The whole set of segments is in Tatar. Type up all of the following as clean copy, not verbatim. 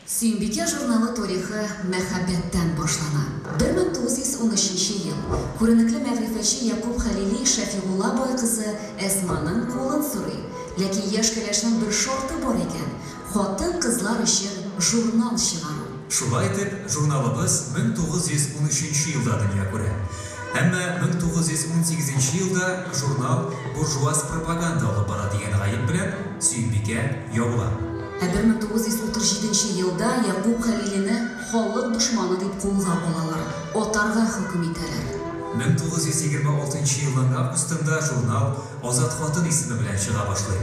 Сөембикә журналы тарихы мәхәббәттән башлана. 1913 ел. Күренекле мәгърифәтче Якуб Хәлили Шәфигулла бай кызы Әсманың кулын сорый. Ләкин яшь кәләшнең бер шарты бар икән, хатын-кызлар өчен журнал чыгару. Шулай итеп, журналыбыз 1913 елда дөнья күрә. Әмма 1918 елда журнал буржуаз пропаганда алып бара дигән гаеп белән Сөембикә ябыла. Ә 1937 елда Якуб Хәлилине халык дошманы дип кулга алалар, атарга хөкем итәләр. 1926 елның августында журнал Азат хатын исеме белән чыга башлый.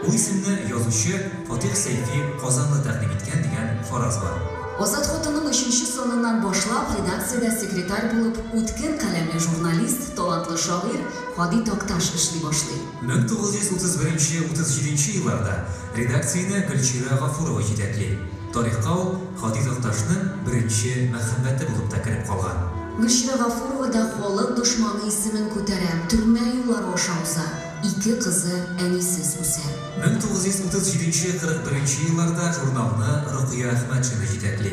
Ул исемне язучы Фатих Сәйфи Казанлы тәкъдим иткән дигән фараз бар. Азат хатынның өченче саныннан башлап редакциядә секретарь булып үткен каләмле журналист, талантлы шагыйрь Һади Такташ эшли башлый. 1931-37 елларда редакцияне Гөлчирә Гафурова җитәкли. Тарихка ул Һади Такташның беренче мәхәббәте булып та кереп калган. Гөлчирә Гафурова да халык дошманы исемен күтәрә, төрмә юллары аша уза, ике кызы әнисез үсә. 1937-41 елларда журналны Рокыя Әхмәтшина җитәкли.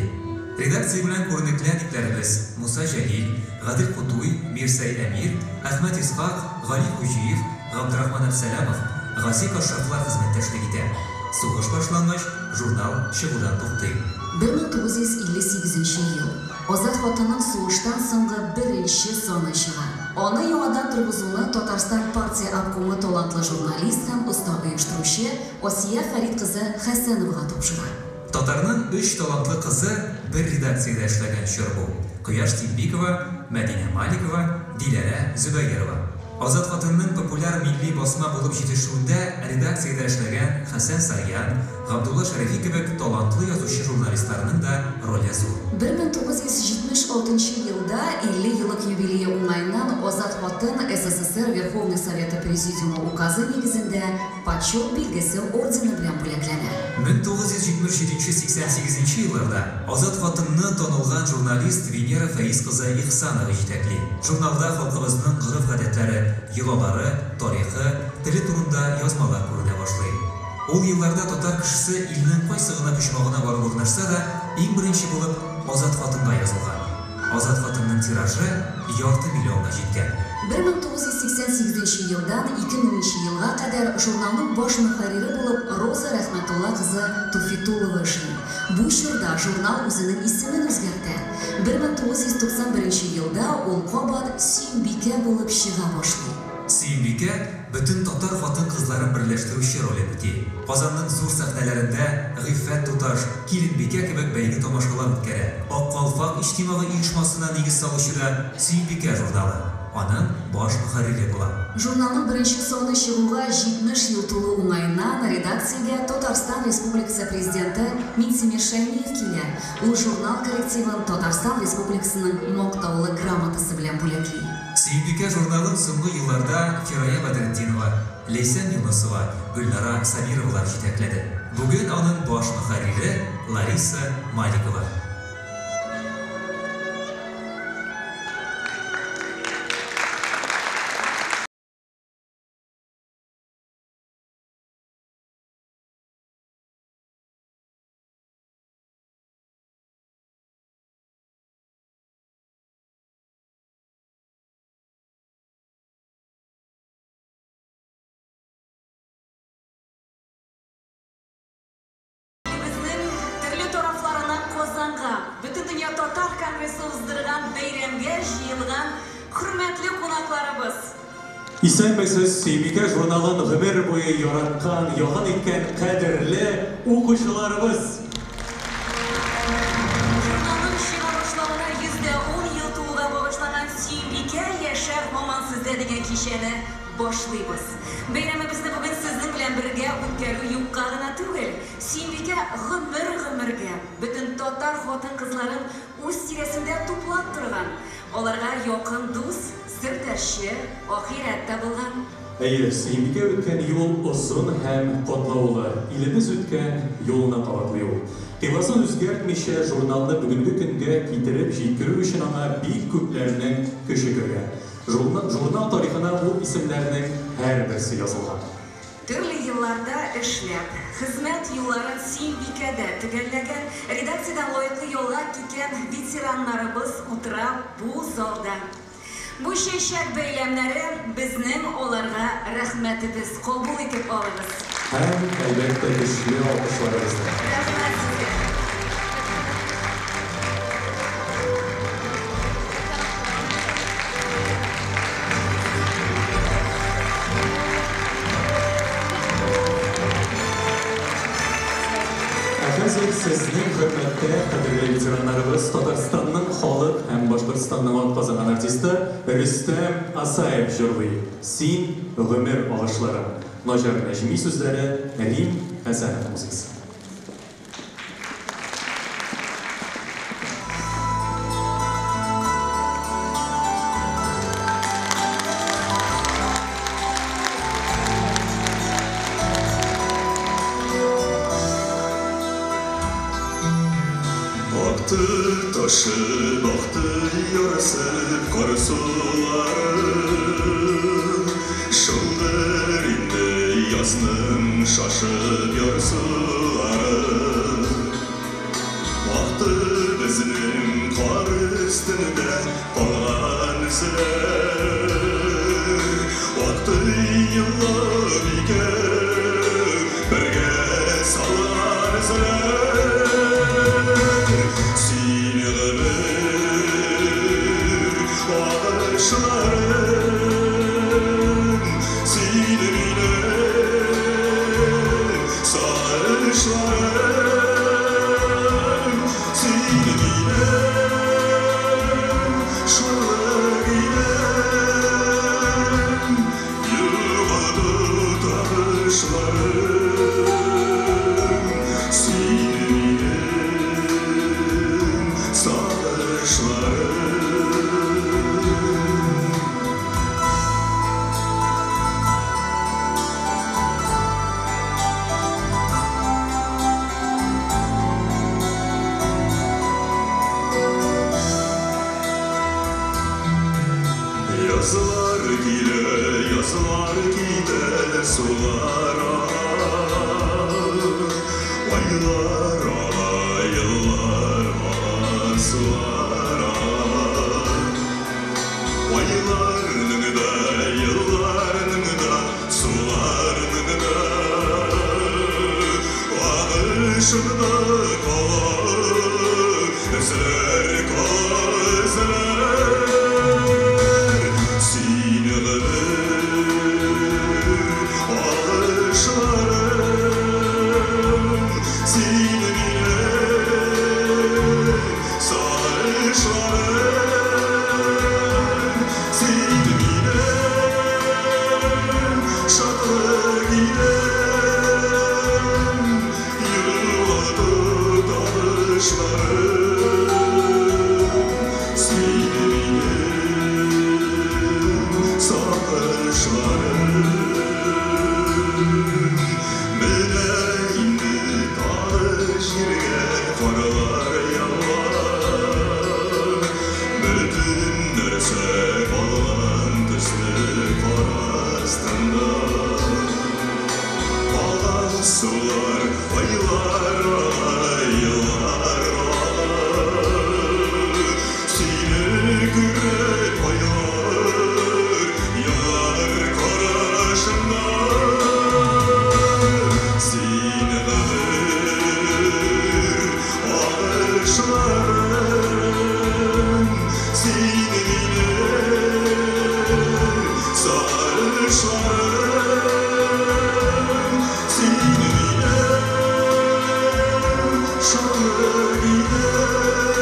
Редакция белән күренекле әдипләребез Муса Җәлил, Гадел Кутуй, Мирсәй Әмир, Әхмәт Исхак, Гали Хуҗиев, Габдрахман Әпсәләмов, Гази Кашшафлар хезмәттәшлек итә. Сугыш башлангач, журнал чыгудан туктый. 1958 ел. Азат хатынның сугыштан соңгы беренче саны чыга. Аны яңадан торгызуны Татарстан партия обкомы талантлы журналист һәм оста оештыручы Асия Фәрит кызы Хәсәновага тапшыра. Татарның өч талантлы кызы бер редакциядә эшләгән чор бу, Кояш Тимбикова, Мәдинә Маликова, Диләрә Зөбәерова. Азат хатынның популяр милли басма булып җитешүендә редакциядә эшләгән Хәсән Сарьян, Габдулла Шәрәфи кебек талантлы язучы-журналистларның да роле зур. 1976 елда 50 еллык юбилее уңаеннан Азат хатын СССР Верховный Советы Президиумы указы нигезендә Почет билгесе ордены белән бүләкләнә. 1977-88 елларда Азат хатынны танылган журналист Венера Фәиз кызы Ихсанова җитәкли. Журналда халкыбызның гореф-гадәтләре, йолалары, тарихы, теле турында язмалар күренә башлый. Ул елларда татар кешесе илнең кайсы гына почмагына барып урнашса да, иң беренче булып Азат хатынга язылган. Азат хатынның тиражы ярты миллионга җиткән. 1988 елдан 2000 нче елга кадәр журналның баш мөхәррире булып Роза Рәхмәтулла кызы Туфитуллова эшли. Бу чорда журнал үзенең исемен үзгәртә. 1991 елда ул кабат Сөембикә булып чыга башлый. Сөембикә бөтен татар хатын-кызларын берләштерүче ролен үти. Казанның зур сәхнәләрендә Гыйффәт туташ, Киленбикә кебек бәйге-тамашалар үткәрә. Ак калфак иҗтимагый оешмасына нигез салучы да Сөембикә журналы, аның баш мөхәррире була. Журналның беренче саны чыгуга 70 ел тулу уңаеннан редакциягә Татарстан Республикасы Президенты Минтимер Шәймиев килә. Ул журнал коллективын Татарстан Республикасының Мактаулы грамотасы белән бүләкли. Сөембикә журналын соңгы елларда Фирая Бәдретдинова, Ләйсән Юнысова, Гөлнара Сабировалар җитәкләде. Бүген аның баш мөхәррире, Лариса Маликова. Илебезнең төрле тарафларыннан Казанга, Бөтендөнья татар конгрессы уздырган бәйрәмгә җыелган хөрмәтле кунакларыбыз! Исәнмесез, Сөембикә журналын гомер буе яраткан, якын иткән кадерле укучыларыбыз! Журналның чыга башлавына 110 ел тулуга багышланган Сөембикә яшәр һаман сездә дигән кичәне башлыйбыз. Бәйрәмебезне бүген сезнең белән бергә үткәрү юкка гына түгел. Сөембикә гомер-гомергә бөтен татар хатын-кызларын үз тирәсендә туплап торган, аларга якын дус, сердәшче, ахирәт тә булган. Әйе, Сөембикә үткән юл озын һәм катлаулы. Илебез үткән юлны кабатлый ул. Кыйбласын үзгәртмичә, журналны бүгенге көнгә китереп җиткерү өчен аңа бик күпләрнең көче кергән. Журнал тарихына ул исемнәрнең һәрберсе язылган. Төрле еллар. елларда эшләп, хезмәт юлларын Сөембикәдә төгәлләгән, редакциядән лаеклы ялга киткән ветераннарыбыз утыра бу залда. Бу чәчәк бәйләмнәре безнең аларга рәхмәтебез. Кабул итеп алыгыз. Һәм, әлбәттә, көчле алкышларыбыз да. Рәхмәт сезгә. Ә хәзер сезнең хөрмәттә, кадерле ветераннарыбыз, Татарстанның халык һәм Башкортстанның атказанган артисты Рөстәм Асаев җырлый Син, гомер агышларым. Наҗар Нәҗми сүзләре, Рим Хәсәнов музыкасы. Акты ташып, акты ярсып кар сулары. Шулдыр инде язның шашып ярсулары. Акты безнең кар өстендә калган эзләр. Акты еллар икәү бергә салган эзләр. Син гомер агышларым, син минем сагышларым, син минем шатлык илем, югалды табышларым, син минем сагышларым. Язлар килә, язлар китә, сулар ага. Айлар ага, еллар ага, сулар ага. Айларның да, елларның да, суларның да агышында кала, эзләр кала, эзләр. Син гомер агышларым, син минем сагышларым, син минем шатлык илем, югалды табышларым, син минем сагышларым. Менә инде тагы җиргә карлар ява, бөтен нәрсә калган төсле кар астында. Ага сулар, айлар ага, еллар ага. Сине күреп айлар, еллар карашымда. Син гомер агышларым, син минем сагышларым, син минем шатлык илем,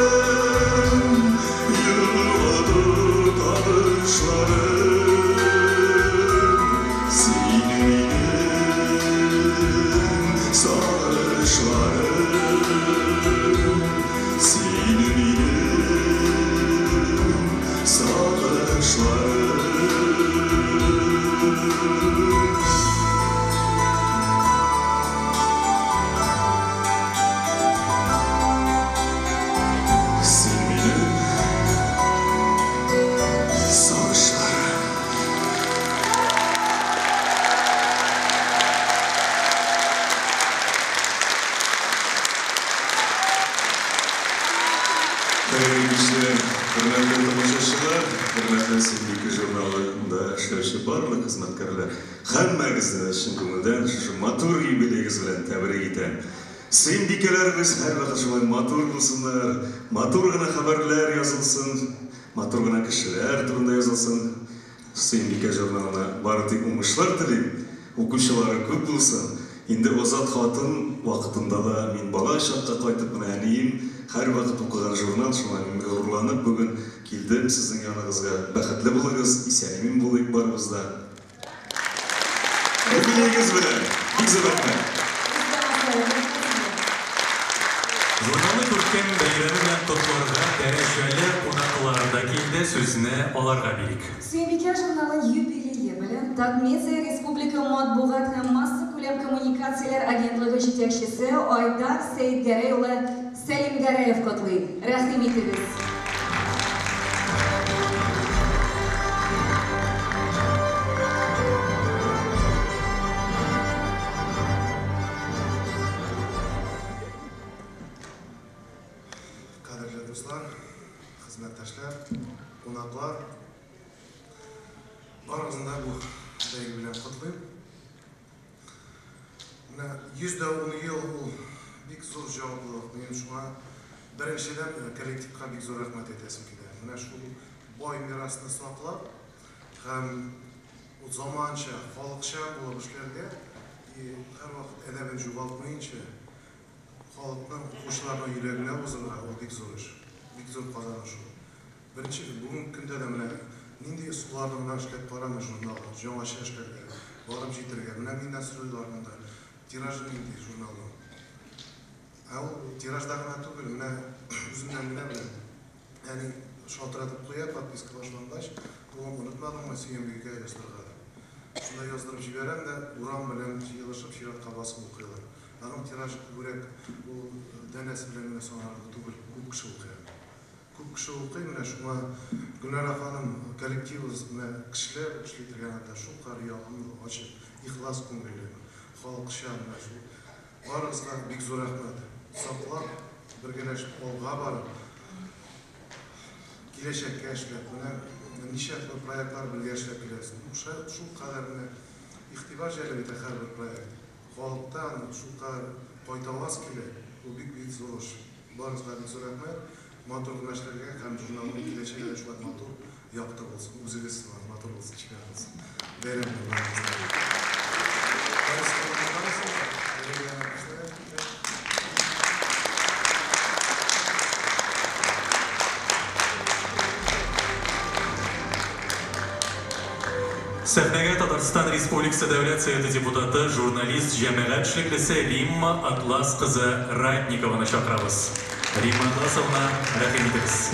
югалды табышларым, син минем сагышларым, син Хәерле кичләр, хөрмәтле тамашачылар, хөрмәтле Сөембикә журналында эшләүче барлык хезмәткәрләр. Һәммәгезне дә чын күңелдән шушы матур юбилеегез белән тәбрик итәм. Сөембикәләребез һәрвакыт шулай матур булсыннар, матур гына хәбәрләр язылсын, матур гына кешеләр турында язылсын. Сөембикә журналына бары тик уңышлар телим, укучылары күп булсын. Инде Азат хатын вакытында да мин бала чакта кайтып, менә әнием һәрвакыт укыган журнал, шуңа мин горурланып бүген килдем сезнең яныгызга. Бәхетле булыгыз, исән-имин булыйк барыбыз да. Юбилеегез белән! Бик зур рәхмәт! Журналны күркәм бәйрәме белән котларга дәрәҗәле кунаклар да килде, сүзне аларга бирик. Сөембикә журналын юбилее белән Татмедиа республика матбугат һәм массакүләм коммуникацияләр агентлыгы җитәкчесе Айдар Сәетгәрәй улы Сәлимгәрәев котлый. Рәхим итегез! Кадерле дуслар, хезмәттәшләр, кунаклар, барыгызны да бу бәйге белән котлыйм. Менә 110 ел ул бик зур җаваплылык. Мин шуңа беренчедән коллективка бик зур рәхмәт әйтәсем килә. Менә шул бай мирасны саклап һәм заманча, халыкчан булып эшләргә и һәрвакыт әдәбен югалтмыйча халыкның, укучыларның йөрәгенә узырга ул бик зур эш, бик зур казаныш ул. Беренче бүгенге көндә дә менә нинди ысулларны гына эшләп карамый журнал, яңача эшләргә, барып җитәргә. Менә миннән сорыйлар монда, тиражы нинди журналның. Ә ул тиражда гына түгел, менә үземнән генә беләм. Әни шалтыратып куя, подписка башлангач, улым, онытмадыңмы Сөембикәгә яздырырга дип. Шунда яздырып җибәрәм дә, урам белән җыелышып чиратка басып укыйлар. Аның тиражы күбрәк, ул данәсе белән генә санарлык түгел, күп кеше укый аны. Күп кеше укый, менә шуңа Гөлнара ханым коллективыбыз, менә кешеләр эшли торган анда шулкадәр ягымлы, ачык, ихлас күңелле, халыкчан, менә шул. Барыгызга бик зур рәхмәт. Саклап, бергәләшеп алга барып, киләчәккә эшләп, менә ничә проектлар бергә эшләп киләбез. Шул кадәр менә игътибар җәлеп итә һәрбер проект. Халыктан шулкадәр кайтаваз килә, ул бик-бик зур эш. Барыгызга бик зур рәхмәт. Матур гына эшләргә һәм журналның киләчәге дә шулай матур, якты булсын. Үзегез сыман матур булсын, чибәр булсын. Бәйрәм белән барыгызны. Сәхнәгә Татарстан Республикасы Дәүләт Советы депутаты, журналист, җәмәгать эшлеклесе Римма Атлас кызы Ратникованы чакырабыз. Римма Атласовна, рәхим итегез.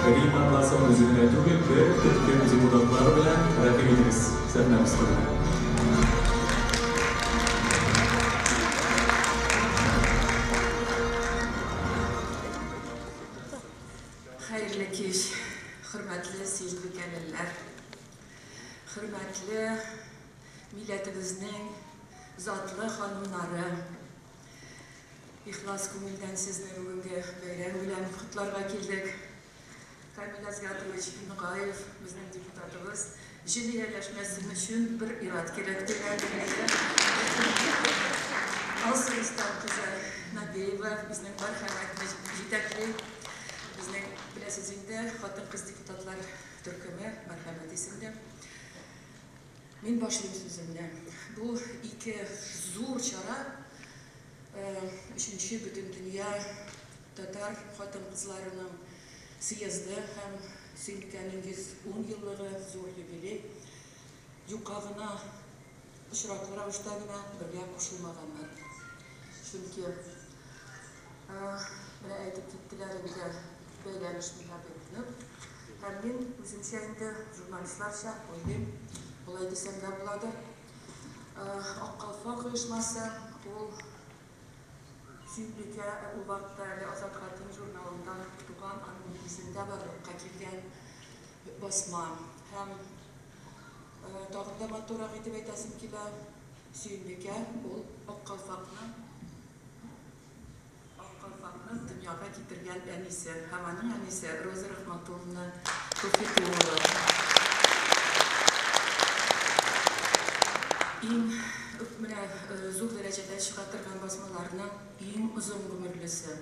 Римма Атласовна үзе генә түгел, бер төркем депутатлары белән, рәхим итегез сәхнәбез түренә. Хәерле кич, хөрмәтле сөембикәлеләр, хөрмәтле милләтебезнең затлы ханымнары. Ихлас күңелдән сезне бүгенге бәйрәм белән котларга килдек. Камил Азгатович Нугаев, безнең депутатыбыз, җен ияләшмәсен өчен бер ир-ат кирәк дигән. Алсу Рөстәм кызы Набиева безнең Мәрхәмәтне җитәкли. Безнең, беләсез инде, хатын-кыз депутатлар төркеме Мәрхәмәт исемле. Мин башлыйм сүземне. Бу ике зур чара, өченче бөтендөнья татар хатын-кызларының съезды һәм Сөембикәнең 110 еллыгы, зур юбилей. Юкка гына, очраклы рәвештә генә бергә кушылмаганнар. Чөнки менә әйтеп киттеләр инде, бәйләнеш миңа бик нык. Һәм мин үземчә инде журналистларча уйлыйм, болай дисәм дә буладыр. Ак калфак оешмасы ул Сөембикә, ул вакытта әле Азат хатын журналыннан туган, аның нигезендә барлыкка килгән. басма. Һәм тагын да матуррак итеп әйтәсем килә, Сөембикә ул Ак калфакны Ак калфакны дөньяга китергән әнисе һәм аның әнисе Роза Рахматуллина Туфитулова. Иң менә зур дәрәҗәдә чыга торган басмаларның иң озын гомерлесе.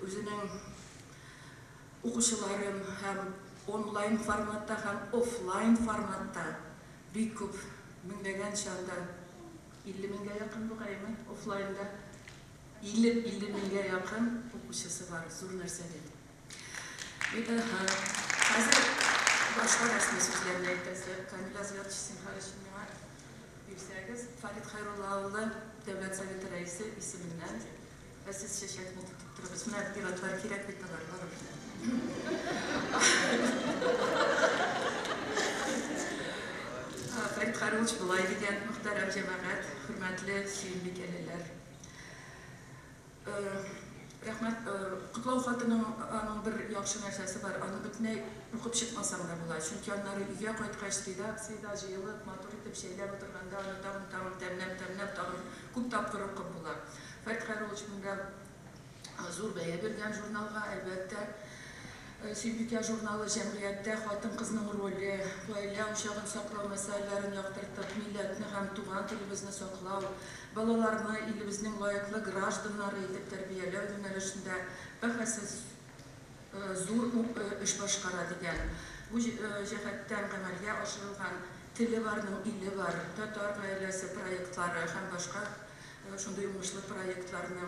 Үзенең укучыларын һәм онлайн форматта һәм офлайн форматта бик күп меңләгән чанда 50 меңгә якын бугаймы офлайнда 50 меңгә якын укучысы бар. Зур нәрсә бит. Хәзер башка рәсми сүзләрне әйтәсе. Камил Азиятович, зинһар өчен миңа бирсәгез, Фәрит Хәйрулла улы Дәүләт Советы рәисе исеменнән. Ә сез чәчәкне тотып торыгыз. Менә ир-атлар кирәк бит алар, барыбер. Фәрит Хәйруллович болай дигән: мөхтәрәм җәмәгать, хөрмәтле сөембикәлеләр. Рәхмәт. Котлау хатының аның бер яхшы нәрсәсе бар, аны бөтенләй укып чыкмасаң да була. Чөнки аннары өйгә кайткач, редакциядә җыелып, матур итеп чәйләп утырганда аны тагын-тагын тәмләп-тәмләп тагын күп тапкыр укып була. Фәрит Хәйруллович монда зур бәя биргән журналга, әлбәттә. Сөембикә журналы җәмгыятьтә хатын-кызның роле, гаилә учагын саклау мәсьәләләрен яктыртып, милләтне һәм туган телебезне саклау, балаларны илебезнең лаеклы гражданнары итеп тәрбияләү юнәлешендә бәхәссез зур эш башкара дигән. Бу җәһәттән гамәлгә ашырылган Теле барның иле бар, Татар гаиләсе проектлары һәм башка шундый уңышлы проектларны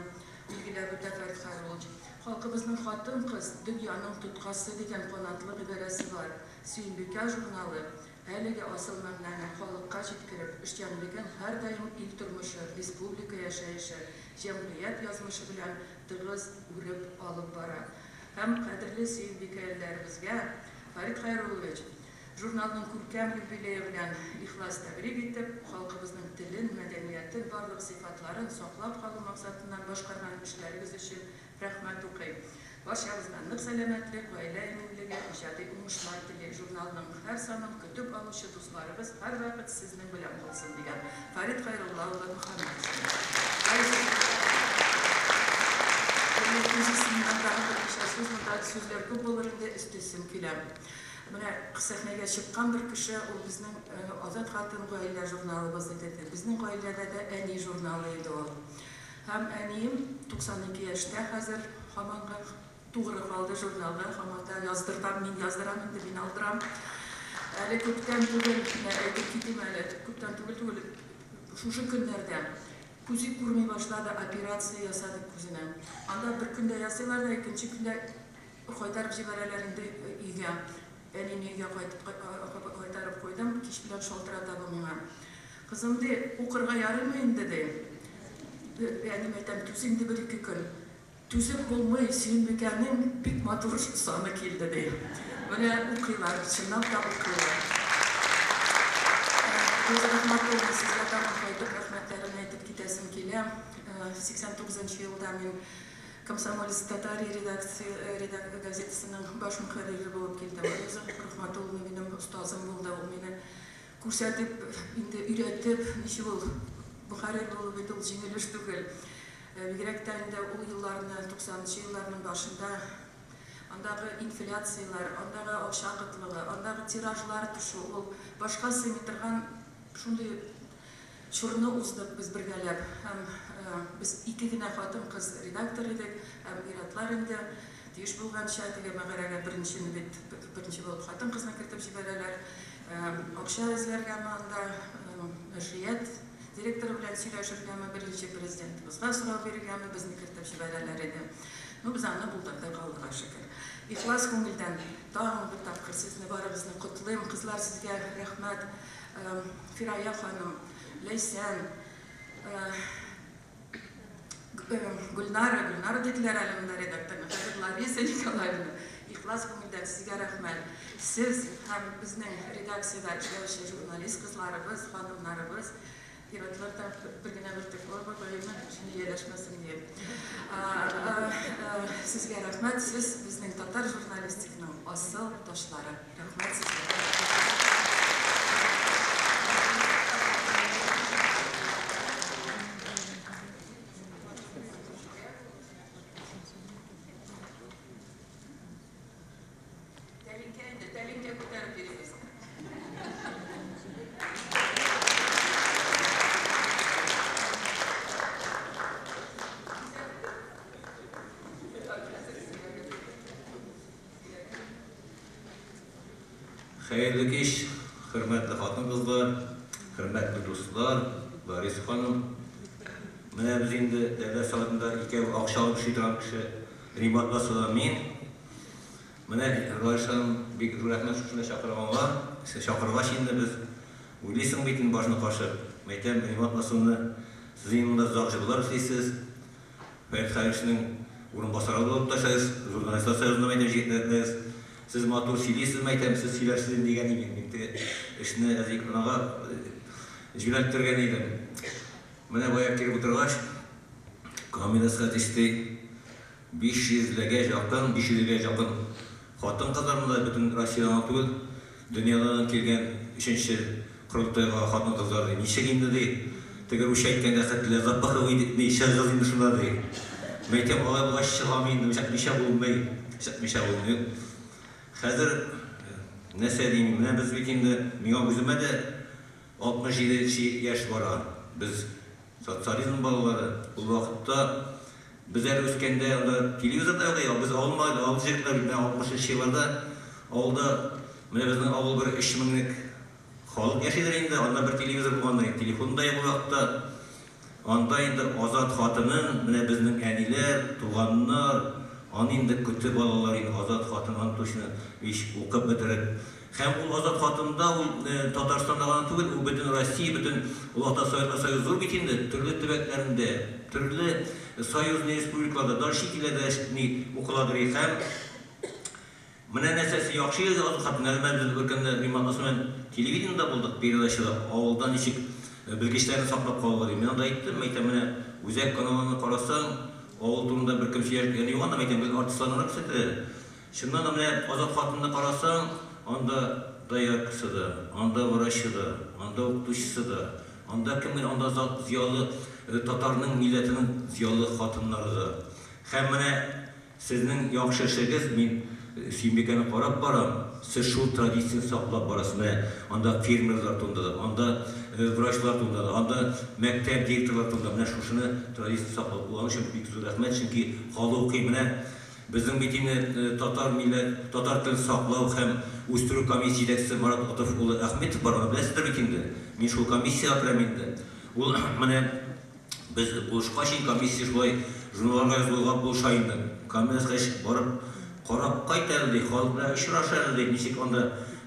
билгеләп үтә Фәрит Хәйруллович. Халкыбызның хатын-кыз, дөньяның тоткасы дигән канатлы гыйбарәсе бар. Сөембикә журналы әлеге асыл мәгънәне халыкка җиткереп, эшчәнлеген һәрдаим ил тормышы, республика яшәеше, җәмгыять язмышы белән тыгыз үреп алып бара. Һәм кадерле сөембикәлеләребезгә Фәрит Хәйруллович журналның күркәм юбилее белән ихлас тәбрик итеп, халкыбызның телен, мәдәниятен, барлык сыйфатларын саклап калу максатыннан башкарган эшләрегез өчен рәхмәт укый. Барчабызга нык сәламәтлек, гаилә иминлеге, иҗади уңышлар тели. Журналның һәр санын көтеп алучы дусларыгыз һәрвакыт сезнең белән булсын, дигән Фәрит Хәйрулла улы Мөхәммәтшин. Үз исемемнән тагын берничә сүз, монда сүзләр күп булыр инде, өстисем килә. Менә сәхнәгә чыккан бер кеше, ул безнең Азат хатын гаилә журналыбыз иде. Безнең гаиләдә дә әни журналы иде ул. Һәм әнием 92 яшьтә хәзер, һаманга тугры калды журналга, һаман да яздыртам, мин яздырам инде, мин алдырам. Әле күптән түгел, менә әйтеп китим әле, күптән түгел түгел, шушы көннәрдә күзе күрми башлады, операция ясадык күзенә. Анда бер көндә ясыйлар да, икенче көндә кайтарып җибәрәләр инде өйгә. Әнине өйгә кайтып кайтарып куйдым, кич белән шалтырата бу миңа. Кызым, ди, укырга ярыймы инде, ди. Әнием әйтәм, түз инде бер-ике көн. Түзеп булмый, Сөембикәнең бик матур саны килде, ди. Менә укыйлар, чынлап та укыйлар. Роза Рахматуллина, сезгә тагын кайтып рәхмәтләремне әйтеп китәсем килә. 89 нчы елда мин Комсомолец Татарии редакция газетасының баш мөхәррире булып килдем. Роза Рахматуллина минем остазым булды. Ул мине күрсәтеп, инде өйрәтеп, ничек ул мөхәррир булу бит ул җиңел эш түгел. Бигрәк тә инде ул елларны, 90 нчы елларның башында андагы инфляцияләр, андагы акча кытлыгы, андагы тиражлар төшү, ул башка сыймый торган шундый чорны уздык без бергәләп. Һәм без ике генә хатын-кыз редактор идек, һәм ир-атлар инде тиеш булганча теге мәгарәгә беренчене бит, беренче булып хатын-кызны кертеп җибәрәләр. Акча эзләргәме анда, нәшрият директоры белән сөйләшергәме, беренче президентыбызга сорау бирергәме, безне кертеп җибәрәләр иде. Ну, без аны булдырдык, Аллага шөкер. Ихлас күңелдән тагын бер тапкыр сезне барыгызны котлыйм. Кызлар, сезгә рәхмәт. Фирая ханым, Ләйсән, Гөлнара, Гөлнара диделәр әле монда редакторны, хәзер Лариса Николаевна, ихлас күңелдән сезгә рәхмәт. Сез һәм безнең редакциядә эшләүче журналист кызларыбыз, ханымнарыбыз Ир-атларда бер генә бөртек бар, даими кешене ияләшмәсен диеп. Сезгә рәхмәт, сез безнең татар журналистиканың асыл ташлары. Рәхмәт сезгә. Тәлинкә инде, тәлинкә күтәреп йөрибез. Хәерле кич, хөрмәтле хатын-кызлар, хөрмәтле дуслар, Лариса ханым. Менә без инде Дәүләт Советында икәү акча алып эшли торган кеше, Римат Басыла мин. Менә Лариса ханым, бик зур рәхмәт шушында чакырганга. Чакыргач инде без уйлыйсың бит инде башны кашып. Мәйтәм, Римат Басылны сез инде монда озак еллар эшлисез. Фәрит Хәйршинең урынбасары булып та эшләдегез, Журналистлар союзында мәйтәм җитәкләдегез. Сез матур сөйлисез, мәйтәм, сез сөйләрсез инде дигән идем. Мин теге эшне әзик анага җүнәлттергән идем. Менә бая килеп утыргач, Камил Әсхәтович ди, 500 ләгә якын, 500 гә якын хатын-кызлар монда бөтен Россиядән генә түгел, дөньядан килгән өченче корылтайга хатын-кызлар ди. Ничек инде ди, теге русча әйткәндә хет для запаха выйдет ди, чыгыгыз инде шунда ди. Мәйтәм, алай булгач чыгам инде, чыкмыйча булмый, чыкмыйча булмый. Хәзер нәрсә дим, менә без бит инде, миңа үземә дә 67 яшь бара. Без социализм балалары, ул вакытта без әле үскәндә анда телевизор да юк иде, без авыл малайлары, авыл җегетләре бит, менә 60 нчы елларда авылда, менә безнең авыл бер өч меңлек халык яшидер инде, анда бер телевизор булгандыр инде, телефон да юк ул вакытта. Анда инде Азат хатынын, менә безнең әниләр, туганнар, аны инде көтеп алалар инде, Азат хатын, аны точно ич укып бетереп. Һәм ул Азат хатында ул Татарстанда гына түгел, ул бөтен Россия, бөтен ул вакытта Советлар Союзы зур бит инде, төрле төбәкләрендә, төрле союзный республикаларда, даже чит илләрдә ни укыладыр и. Һәм менә нәрсәсе яхшы иде Азат хатын, әле менә без беркөнне Римма апасы белән телевидениедә булдык, передачада, авылда ничек белгечләрне саклап калырга дип. Мин анда әйттем, әйтәм, менә үзәк каналына карасаң, авыл турында беркем сөйләшкәне юк анда, әйтәм, гел артистларны гына күрсәтәләр. Чыннан да менә Азат хатынны карасаң, анда дояркасы да, анда врачы да, анда укытучысы да, анда кем генә, анда зат зыялы татарның милләтенең зыялы хатыннары да. Һәм менә сезнең яхшы эшегез, мин Сөембикәне карап барам, сез шул традицияне саклап барасыз. Менә анда фермерлар турында да, анда врачлар турында да, анда мәктәп директорлары турында, менә шушыны традицияне саклап. Аның өчен бик зур рәхмәт, чөнки халык укый. Менә безнең бит инде татар милләт, татар телен саклау һәм үстерү комиссия җитәкчесе Марат Лотыф улы Әхметов бар, аны беләсездер бит инде. Мин шул комиссиягә керәм инде. Ул менә без булышкач инде комиссия шулай журналларга язылуга булыша инде. Камил Әсхәч барып карап кайт әле ди, халык белән очраш әле ди, ничек анда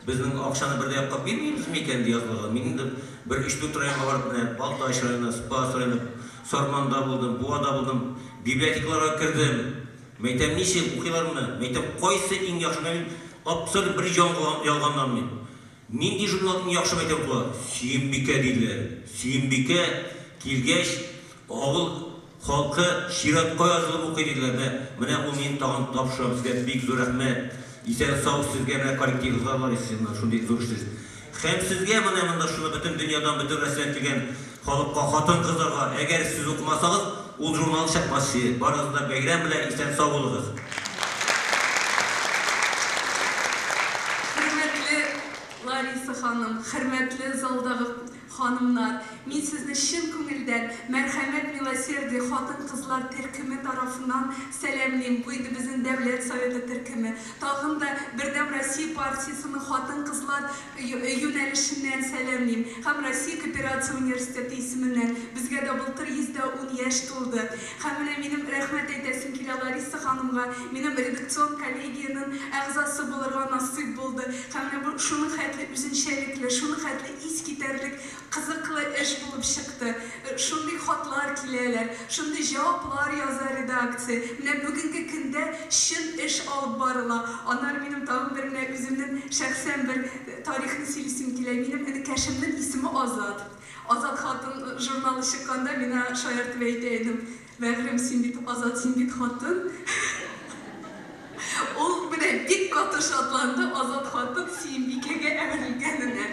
безнең акчаны бер дә якка бирмибез микән ди язылырга. Мин инде бер өч-дүрт районга барып менә Балтач районы, Спас районы, Сарманда булдым, Буада булдым, библиотекаларга кердем. Мәйтәм, ничек, укыйлармы? Мәйтәм, кайсы иң яхшы? Менә мин абсолют бер ялганланмыйм. Нинди журнал иң яхшы, мәйтәм, укыла? Сөембикә, диделәр. Сөембикә килгәч, авыл халкы чиратка язылып укый, диделәр. Менә, менә ул мин тагын тапшырам сезгә, бик зур рәхмәт. Исән-сау сезгә, менә коллективыгызга, Лариса Семеновна, шундый зур эш. Һәм сезгә менә монда шуны бөтен дөньядан, бөтен Россиядән килгән халыкка, хатын-кызларга, әгәр сез укымасагыз, ул журнал чыкмас иде. Барыгызны да бәйрәм белән, исән-сау булыгыз. Хөрмәтле Лариса ханым, хөрмәтле залдагы ханымнар, мин сезне чын күңелдән Мәрхәмәт Милосердие хатын-кызлар төркеме тарафыннан сәламлим. Бу инде безнең Дәүләт Советы төркеме. Тагын да Бердәм Россия партиясенең хатын-кызлар юнәлешеннән сәламлим. Һәм Россия кооперация университеты исеменнән. Безгә дә былтыр 110 яшь тулды. Һәм менә минем рәхмәт әйтәсем килә Лариса ханымга. Минем редакцион коллегиянең әгъзасы булырга насыйп булды. Һәм менә бу шуның хәтле үзенчәлекле, шуның хәтле искитәрлек кызыклы эш булып чыкты. Шундый хатлар киләләр, шундый җаваплар яза редакция. Менә бүгенге көндә чын эш алып барыла. Аннары минем тагын бер менә үземнең шәхсән бер тарихны сөйлисем килә. Минем энекәшемнең исеме Азат. Азат хатын журналы чыкканда мин аңа шаяртып әйтә идем, Бәгърем, син бит Азат, син бит хатын. Ул менә бик каты шатланды Азат хатын Сөембикәгә әверелгәненә.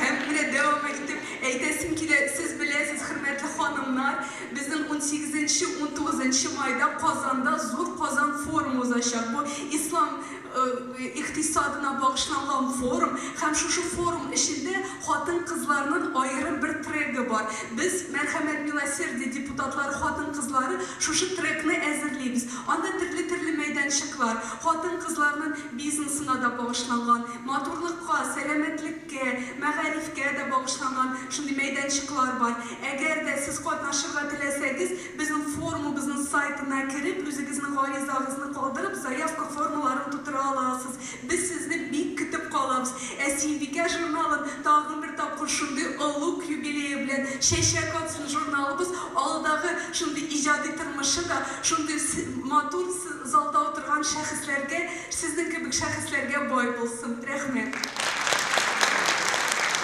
Һәм менә дәвам итеп әйтәсем килә, сез беләсез, хөрмәтле ханымнар, безнең унсигезенче, унтугызынчы майда Казанда зур Казан форумы узачак. Бу ислам икътисадына багышланган форум һәм шушы форум эчендә хатын-кызларнын аерым бер трегы бар. Без, Мәрхәмәт Милосердие депутатлары хатын-кызлары шушы трекны әзерлибез. Анда төрле-төрле мәйданчыклар, хатын-кызларнын бизнесына да багышланган, матурлыкка, сәламәтлеккә, мәгарифкә дә багышланган шундый мәйданчыклар бар. Әгәр дә сез катнашырга теләсәгез, Безнең форумыбызның сайтына кереп, үзегезнең гаризагызны калдырып, заявка формаларын тутыра аласыз. Без сезне бик көтеп калабыз. Ә Сөембикә журналын тагын бер тапкыр шундый олуг юбилее белән чәчәк атсын журналыбыз, алдагы шундый иҗади тормышы да шундый матур залда утырган шәхесләргә, сезнең кебек шәхесләргә бай булсын. Рәхмәт.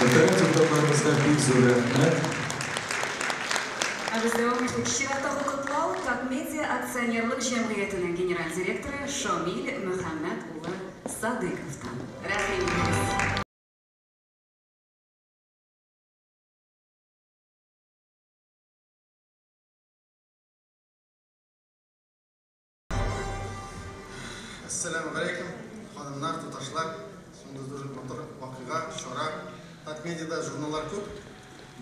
Мөхтәрәм депутатларыбызга бик зур рәхмәт. Ә без дәвам итик. Чираттагы котлау Татмедиа акционерлык җәмгыятенең генераль директоры Шамил Мөхәммәт улы Садыйковтан. Рәхим итегез. Әссәламү галәйкүм, ханымнар, туташлар. Шундый зур матур вакыйга, чара. Татмедиада журналлар күп.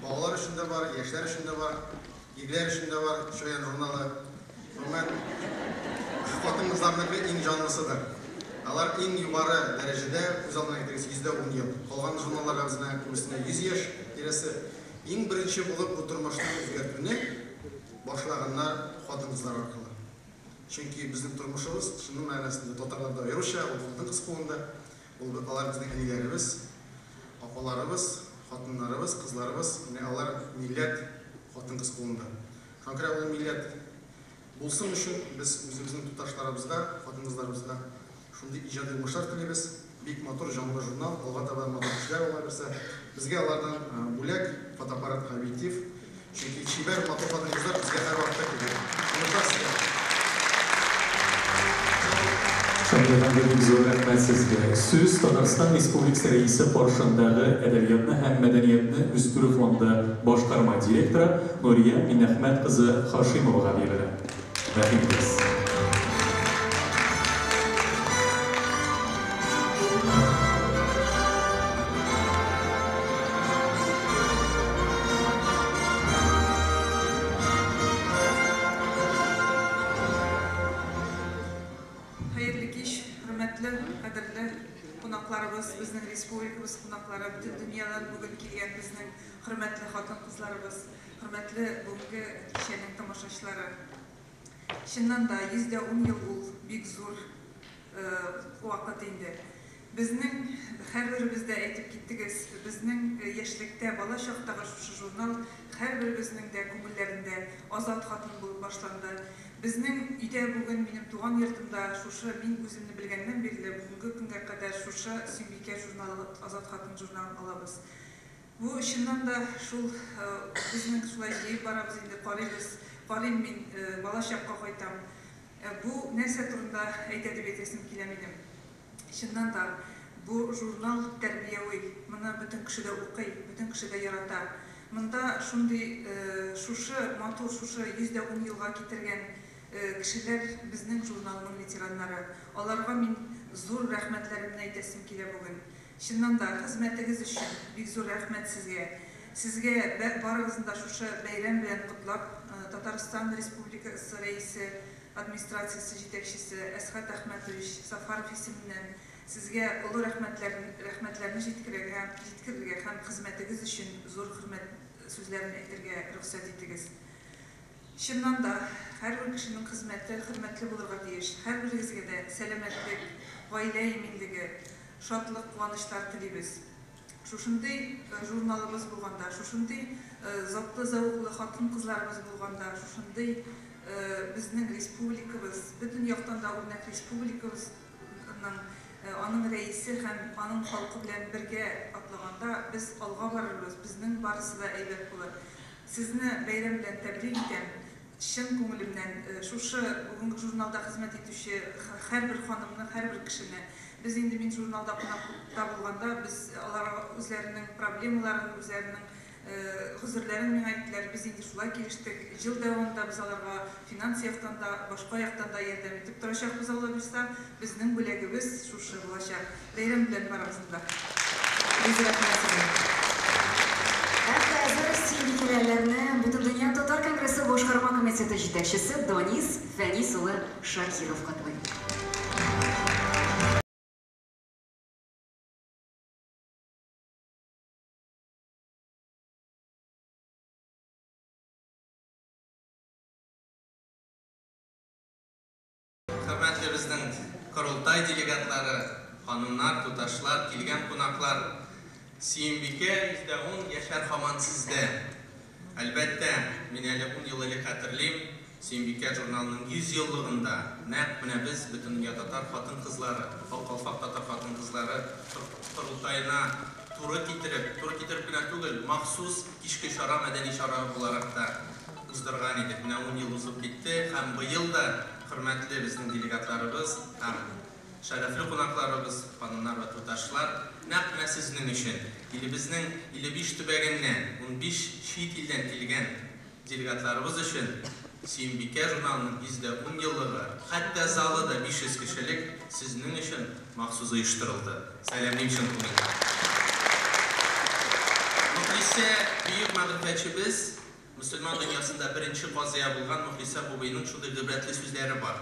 Балалар өчен дә бар, яшьләр өчен дә бар, ирләр өчен дә бар Чаян журналы. Гомумән, хатын-кызларныкы иң җанлысыдыр. Алар иң югары дәрәҗәдә, күз алдына китерегез, 110 ел. Калган журналларга безнең күбесенә 100 яшь тирәсе. Иң беренче булып бу тормышны үзгәртүне башлаганнар хатын-кызлар аркылы. Чөнки безнең тормышыбыз, чынның мәгънәсендә, татарларда аеруча, ул хатын-кыз кулында. Ул алар безнең әниләребез, апаларыбыз, хатыннарыбыз, кызларыбыз. Менә алар милләт хатын-кыз кулында. Шуңа күрә ул милләт булсын өчен без үзебезнең туташларыбызга, хатын-кызларыбызга шундый иҗади уңышлар телибез. Бик матур, җанлы журнал, алга таба матур эшләр ала бирсә. Безгә алардан бүләк, фотоаппарат, объектив. Чөнки чибәр, матур хатын-кызлар безгә һәрвакытта кирәк. Уңышлар сезгә! Шамил әфәнде, бик зур рәхмәт сезгә. Сүз Татарстан Республикасы Рәисе каршындагы Әдәбиятны һәм мәдәниятне үстерү фонды башкарма директоры Нурия Миннәхмәт кызы Хашимовага бирелә. Рәхим итегез. Хәерле кич, хөрмәтле, кадерле кунакларыбыз, безнең республикабыз кунаклары, бөтен дөньядан бүген килгән безнең хөрмәтле хатын-кызларыбыз, хөрмәтле бүгенге кичәнең тамашачылары. Чыннан да, 110 ел ул бик зур вакыт инде. Безнең һәрберебез дә әйтеп киттегез, безнең яшьлектә, бала чактагы шушы журнал һәрберебезнең дә күңелләрендә азат хатын булып башланды. Безнең өйдә бүген, минем туган йортымда шушы мин үземне белгәннән бирле бүгенге көнгә кадәр шушы Сөембикә журналы, Азат хатын журналын алабыз. Бу чыннан да шул безнең шулай җыеп барабыз инде, карыйбыз, карыйм мин, бала чакка кайтам. Бу нәрсә турында әйтә дип әйтәсем килә минем. Чыннан да, бу журнал тәрбияви, моны бөтен кеше дә укый, бөтен кеше дә ярата. Монда шундый шушы матур, шушы 110 елга китергән кешеләр, безнең журналның ветераннары. Аларга мин зур рәхмәтләремне әйтәсем килә бүген. Чыннан да, хезмәтегез өчен бик зур рәхмәт сезгә. Сезгә барыгызны да шушы бәйрәм белән котлап, Татарстан Республикасы Рәисе Администрациясе җитәкчесе Әсхәт Әхмәтович Сафаров исеменнән сезгә олы рәхмәтләрне рәхмәтләрне җиткерергә җиткерергә һәм хезмәтегез өчен зур хөрмәт сүзләрен әйтергә рөхсәт итегез. Чыннан да, һәрбер кешенең хезмәте хөрмәтле булырга тиеш. Һәрберегезгә дә сәламәтлек, гаилә иминлеге, шатлык, куанычлар телибез. Шушындый журналыбыз булганда, шушындый затлы, зәвыклы хатын-кызларыбыз булганда, шушындый безнең республикабыз, бөтен яктан да үрнәк республикабызның аның рәисе һәм аның халкы белән бергә атлаганда без алга барырбыз, безнең барысы да әйбәт булыр. Сезне бәйрәм белән тәбрик итәм. Чын күңелемнән шушы бүгенге журналда хезмәт итүче һәрбер ханымны, һәрбер кешене. Без инде мин журналда кунакта булганда, без алар үзләренең проблемаларын, үзләренең гозерләрен миңа әйттеләр. Без инде шулай килештек. Ел дәвамында без аларга финанс яктан да, башка яктан да ярдәм итеп торачакбыз, Алла бирса. Безнең бүләгебез шушы булачак. Бәйрәм белән барыгызны да. Бик рәхмәт сезгә. Ә хәзер сөембикәләрне Бөтендөнья татар конгрессы башкарма комитеты җитәкчесе Данис Фәнис улы Шакиров котлый. Хөрмәтле безнең корылтай делегатлары, ханымнар, туташлар, килгән кунаклар, Сөембикә 110 яшәр һаман сездә. Әлбәттә, мин әле 10 ел элек хәтерлим, Сөембикә журналының 100 еллыгында нәкъ менә без Бөтендөнья татар хатын-кызлары, Ак калфак татар хатын-кызлары корылтаена туры китереп, туры китереп кенә түгел, махсус кичке чара, мәдәни чара буларак та уздырган идек. Менә 10 ел узып китте һәм быел да хөрмәтле безнең делегатларыбыз һәм шәрәфле кунакларыбыз, ханымнар вә туташлар, нәкъ менә сезнең өчен илебезнең 55 төбәгеннән, 15 чит илдән килгән делегатларыбыз өчен Сөембикә журналының 110 еллыгы, хәтта залы да 500 кешелек сезнең өчен махсус оештырылды. Сәламлим чын күңелдән. Мөхлисә, бөек мәгърифәтчебез, мөселман дөньясында беренче казыя булган Мөхлисә Бубыйның шундый гыйбрәтле сүзләре бар.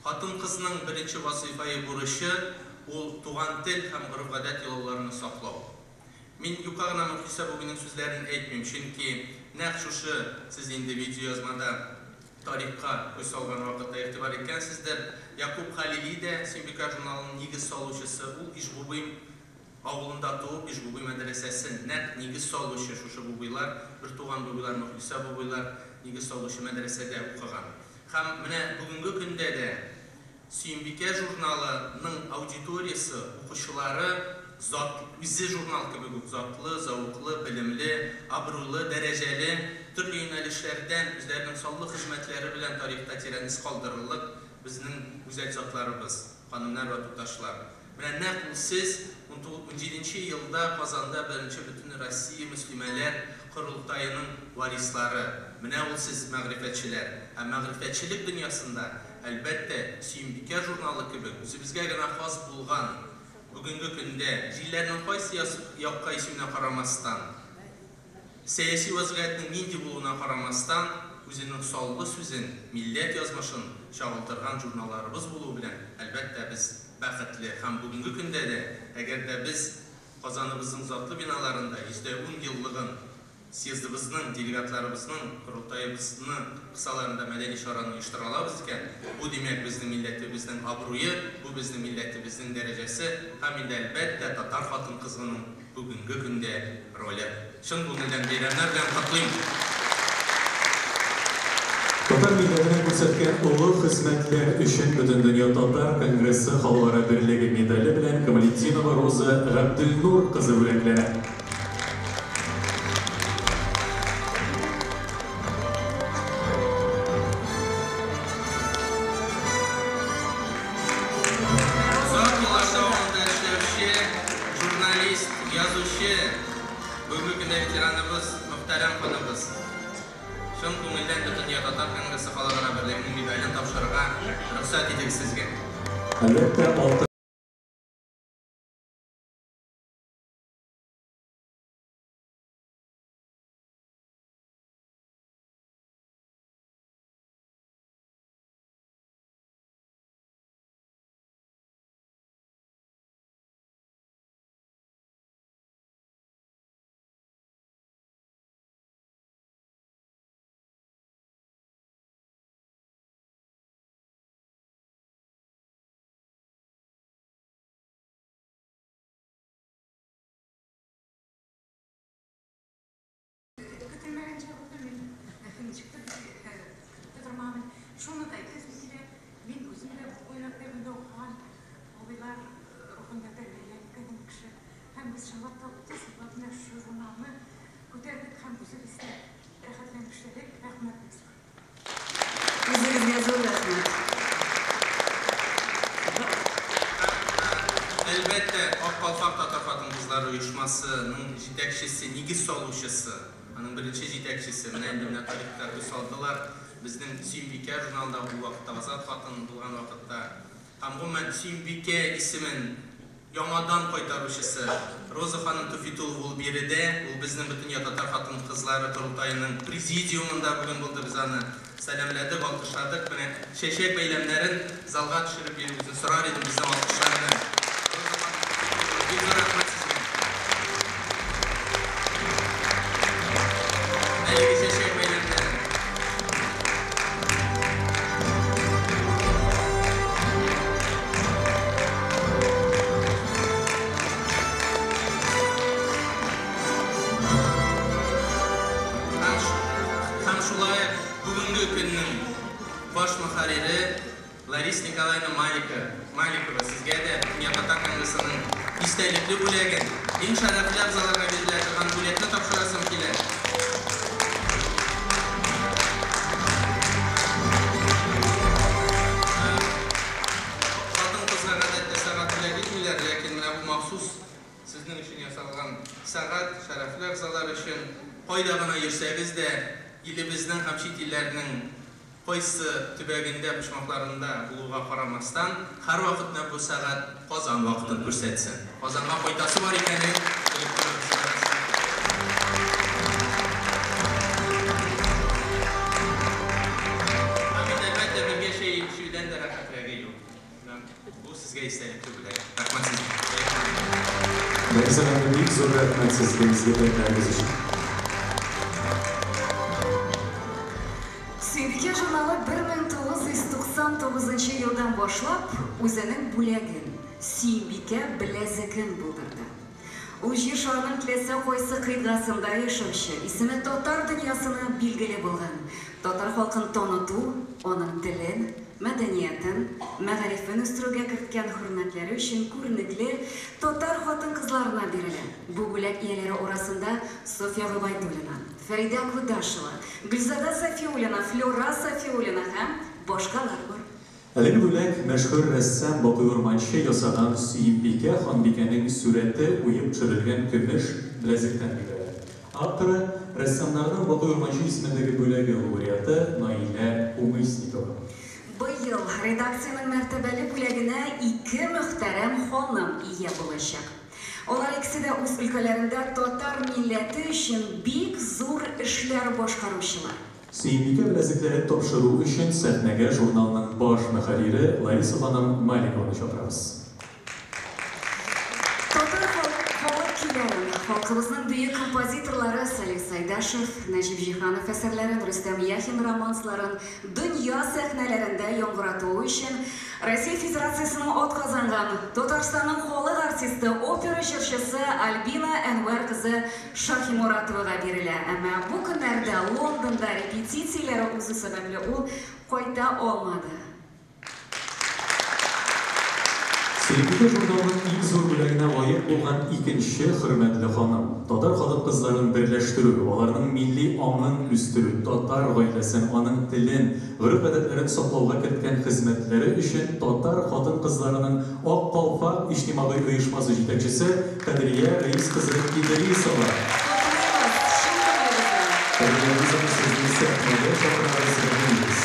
Хатын-кызның беренче вазыйфаи бурычы ул туган тел һәм гореф-гадәт йолаларны саклау. Мин юкка гына Мөхлисә Бубыйның сүзләрен әйтмим, чөнки нәкъ шушы сез инде видеоязмада тарихка күз салган вакытта игътибар иткәнсездер. Якуб Хәлили дә Сөембикә журналының нигез салучысы, ул Ишбубый авылында туып, Ишбубый мәдрәсәсен нәкъ нигез салучы шушы Бубыйлар, бертуган Бубыйлар, Мөхлисә Бубыйлар нигез салучы мәдрәсәдә укыган. Һәм менә бүгенге көндә дә Сөембикә журналының аудиториясе, укучылары зат, үзе журнал кебек үк затлы, зәвыклы, белемле, абруйлы, дәрәҗәле, төрле юнәлешләрдән үзләренең саллы хезмәтләре белән тарихта тирән эз калдырырлык безнең гүзәл затларыбыз, ханымнар вә туташлар. Менә нәкъ ул сез 17 елда Казанда беренче Бөтенроссия мөслимәләр корылтаеның варислары. Менә ул сез мәгърифәтчеләр. Ә мәгърифәтчелек дөньясында, әлбәттә, Сөембикә журналы кебек үзебезгә генә хас булган бүгенге көндә җилләрнең кайсы якка исүенә карамастан, сәяси вазгыятьнең нинди булуына карамастан, үзенең саллы сүзен, милләт язмышын чагылдырган журналларыбыз булуы белән, әлбәттә, без бәхетле. Һәм бүгенге көндә дә, әгәр дә без Казаныбызның затлы биналарында 110 еллыгын съездыбызның, делегатларыбызның, корылтаебызның кысаларында мәдәни чараны оештыра алабыз икән, бу, димәк, безнең милләтебезнең абруе, бу безнең милләтебезнең дәрәҗәсе һәм инде, әлбәттә, татар хатын-кызының бүгенге көндә роле. Чын күңелдән бәйрәмнәр белән котлыйм! Татар милләтенә күрсәткән олы хезмәтләр өчен Бөтендөнья татар конгрессы Халыкара берлеге медале белән Камалетдинова Роза Габделнур кызы бүләкләнә. Озак еллар дәвамында эшләүче журналист, язучы, бүгенге көндә ветераныбыз, мөхтәрәм ханыбыз. Чын күңелдән Бөтендөнья татар конгрессы Халыкара берлегенең медален тапшырырга рөхсәт итегез сезгә. Әлбәттә, алтын Көтелмәгәнчә булды, мин ничектер көтә тормаган. Шуны да әйтәсем килә, мин үзем дә Бубый мәктәбендә укыган, Бубыйлар без чынлап та 30 еллап менә шушы журналны күтәрдек һәм үзебез дә рәхәтләнеп эшләдек. Рәхмәт бик зур. Үзегезгә зур рәхмәт. Әлбәттә, Ак калфак татар хатын-кызлары оешмасының җитәкчесе, нигез салучысы, аның беренче җитәкчесе, менә инде менә тарихта күз салдылар, безнең Сөембикә журналында ул вакытта Азат хатын булган вакытта һәм гомумән Сөембикә исемен яңадан кайтаручысы Роза ханым Туфитулова ул биредә, ул безнең Бөтендөнья татар хатын-кызлары корылтаеның президиумында бүген булды, без аны сәламләдек, алкышладык. Менә чәчәк бәйләмнәрен залга төшереп бирүегезне сорар идем безнең алкышлар белән. Роза ханым Туфитулова, бик зур рәхмәт сезгә. Әлеге чәчәк бәйләмнәрен. Һәм шулай ук бүгенге көннең баш мөхәррире Лариса Николаевна Малика, Маликова сезгә дә Дөнья татар конгрессының истәлекле бүләген, иң шәрәфле әгъзаларга бирелә торган бүләкне тапшырасым килә. Хатын-кызга гадәттә сәгать бүләк итмиләр, ләкин менә бу махсус сезнең өчен ясалган сәгать, шәрәфле әгъзалар өчен. Кайда гына йөрсәгез дә, илебезнең һәм чит илләрнең кайсы төбәгендә, почмакларында булуга карамастан, һәрвакыт менә бу сәгать Казан вакытын күрсәтсен. Казанга кайтасы бар икәнен белеп торыгыз. Һәм инде, әлбәттә, бергә чәй эчүдән дә рәхәтрәге юк. Бу сезгә истәлекле бүләк. Рәхмәт сезгә. Лариса ханым, бик зур рәхмәт сезгә изге теләкләрегез өчен. Сөембикә журналы 1999 елдан башлап үзенең бүләген, Сөембикә беләзеген булдырды. Ул Җир шарының теләсә кайсы кыйтгасында яшәүче, исеме татар дөньясына билгеле булган, татар халкын таныту, аның телен, мәдәниятен, мәгарифен үстерүгә керткән хөрмәтләре өчен күренекле татар хатын-кызларына бирелә. Бу бүләк ияләре арасында Софья Гобәйдуллина, Фәридә Кудашева, Гөлзада Сафиуллина, Флюра Сафиуллина һәм башкалар бар. Әлеге бүләк мәшһүр рәссам Бакый Урманче ясаган Сөембикә ханбикәнең сурәте уеп төшерелгән көмеш беләзектән гыйбарәт. Авторы, рәссамнарның Бакый Урманче исемендәге бүләге лауреаты Наилә Умысникова. Быел редакциянең мәртәбәле бүләгенә ике мөхтәрәм ханым ия булачак. Алар икесе дә үз өлкәләрендә татар милләте өчен бик зур эшләр башкаручылар. Сөембикә беләзекләрен тапшыру өчен сәхнәгә журналның баш мөхәррире Лариса ханым Маликованы чакырабыз. Татар халык көйләрен, халкыбызның бөек композиторлары Салих Сайдашев, Нәҗип Җиһанов әсәрләрен, Рөстәм Яхин романсларын дөнья сәхнәләрендә яңгыратуы өчен Россия Федерациясенең атказанган, Татарстанның халык артисты, опера җырчысы Альбина Әнвәр кызы Шаһиморатовага бирелә. Әмма бу көннәрдә Лондонда репетицияләре узу сәбәпле ул кайта алмады. Сөембикә журналының иң зур бүләгенә лаек булган икенче хөрмәтле ханым, татар хатын-кызларын берләштерү, аларның милли аңын үстерү, татар гаиләсен, аның телен, гореф-гадәтләрен саклауга керткән хезмәтләре өчен татар хатын-кызларының Ак калфак иҗтимагый оешмасы җитәкчесе Кадрия Рәис кызы Идрисова. Котлыйбыз, чын күңелебездән! Кадрия Рәис сезне сәхнәгә чакырабыз, рәхим итегез.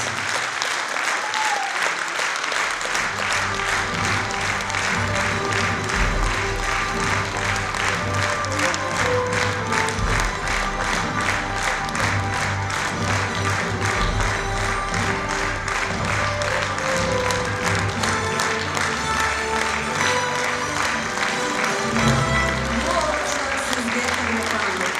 Бу алкышлар сезгә, Кадрия ханым.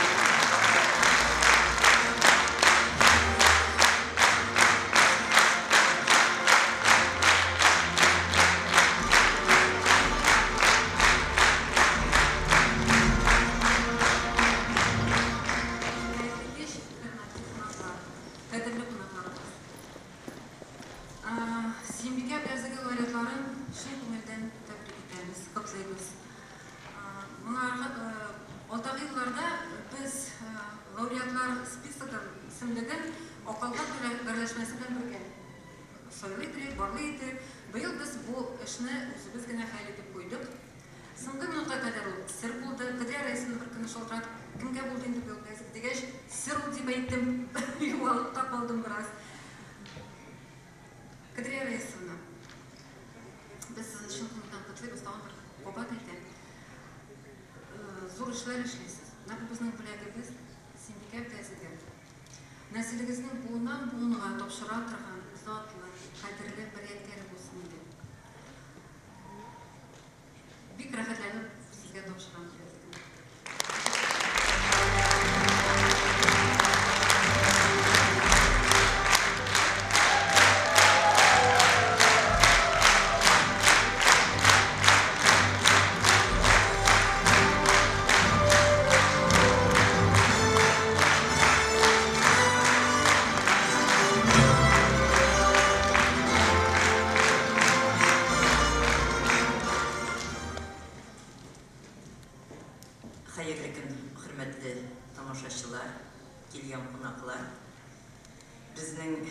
барлый иде. Быел без бу эшне үзебез генә хәл итеп куйдык. Соңгы минутка кадәр ул сер булды. Кадрия Раисовна бер көнне шалтыратып, кемгә булды инде быел беләзек дигәч, сер ул дип әйттем. Югалып та калдым бераз. Кадрия Раисовна, без сезне чын күңелдән котлыйбыз, тагын бер кабат әйтәм. Зур эшләр эшлисез. Менә бу безнең бүләгебез, Сөембикә беләзеге. Нәселегезнең буыннан буынга тапшыра торган затлы, кадерле бер ядкәре булсын иде. Бик рәхәтләнеп сезгә тапшырам беләзегемне. Хәерле көн, хөрмәтле тамашачылар, килгән кунаклар. Безнең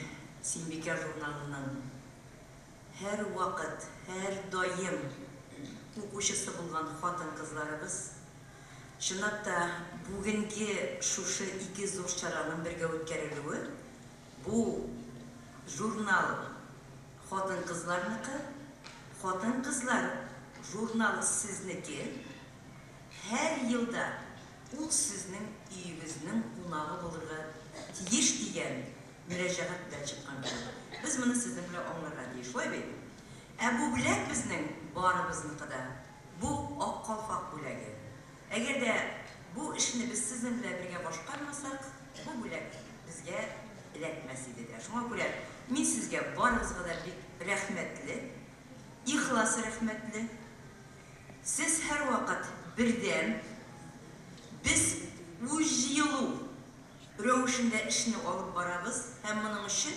Сөембикә журналының һәрвакыт, һәрдаим укучысы булган хатын-кызларыбыз, чынлап та, бүгенге шушы ике зур чараның бергә үткәрелүе, бу журнал хатын-кызларныкы, хатын-кызлар журнал сезнеке, һәр елда ул сезнең өегезнең кунагы булырга тиеш дигән мөрәҗәгать белән чыккан кебек. Без моны сезнең белән аңларга тиеш, шулай бит? Ә бу бүләк безнең барыбызныкы да. Бу Ак калфак бүләге. Әгәр дә бу эшне без сезнең белән бергә башкармасак, бу бүләк безгә эләкмәс иде дә. Шуңа күрә мин сезгә барыгызга да бик рәхмәтле, ихлас рәхмәтле. Сез һәрвакыт бердәм, без үз җыелу рәвешендә эшне алып барабыз һәм моның өчен,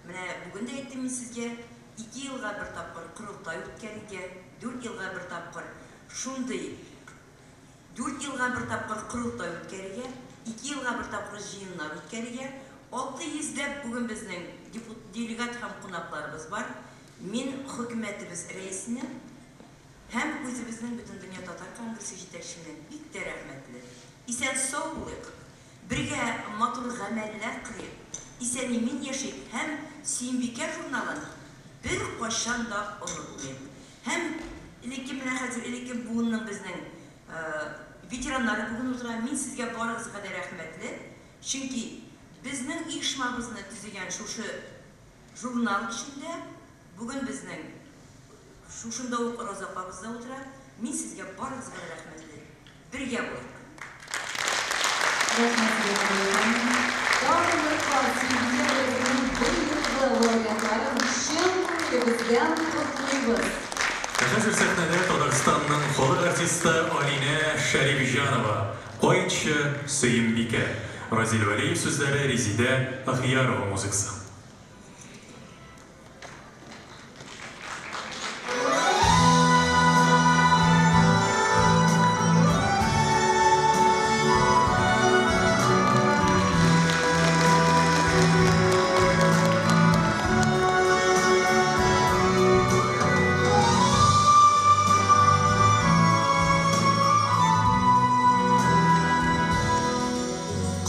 менә бүген дә әйттем мин сезгә, ике елга бер тапкыр корылтай үткәрергә, дүрт елга бер тапкыр шундый дүрт елга бер тапкыр корылтай үткәрергә, ике елга бер тапкыр җыеннар үткәрергә, 600 ләп бүген безнең делегат һәм кунакларыбыз бар. Мин хөкүмәтебез рәисенә Һәм үзебезнең Бөтендөнья татар конгрессы җитәкченә бик тә рәхмәтле. Исән-сау булыйк, бергә матур гамәлләр кылыйк, исән-имин яшик һәм Сөембикә журналын беркайчан да онытмыйк. Һәм элекке, менә хәзер элекке буынның безнең ветераннары бүген утыра, мин сезгә барыгызга да рәхмәтле, чөнки безнең оешмабызны төзегән шушы журнал эчендә бүген безнең шушында ук Роза апабыз да утыра. Мин сезгә барыгызга да рәхмәтле. Бергә булыйк. Рәхмәт сезгә, Кадрия ханым. Тагын бер кат Сөембикә бәйгесенең быелгы лауреатларын чын күңелебездән котлыйбыз. Ә хәзер сәхнәдә Татарстанның халык артисты Алинә Шәрипҗанова, Кайтчы, Сөембикә. Разил Вәлиев сүзләре, Резидә Ахиярова музыкасы.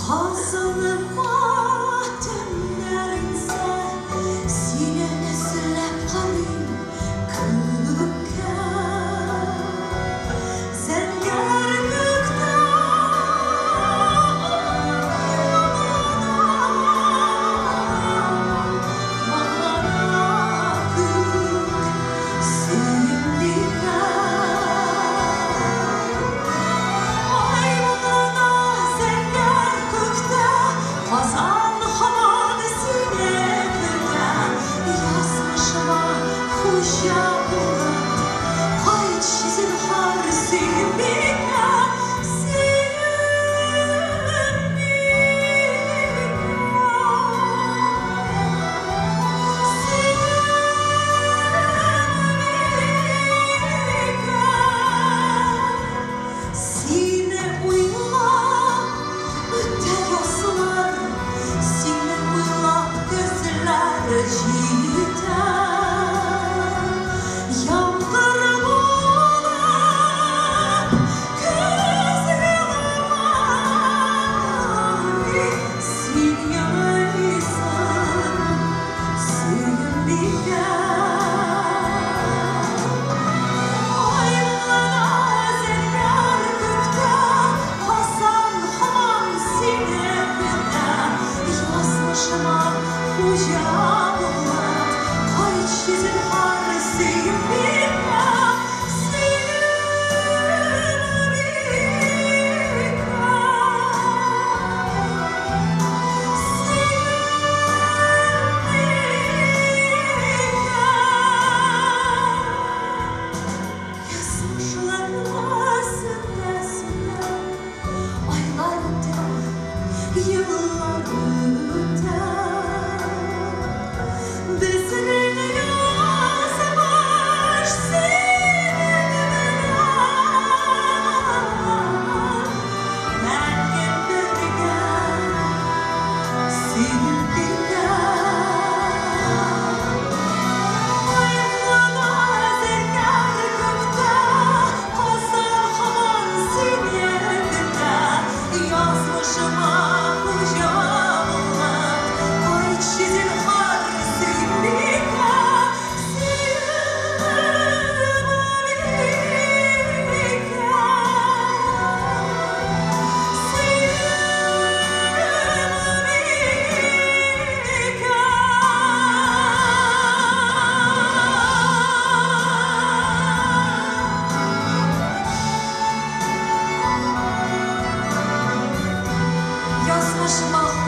Казаныма төннәр.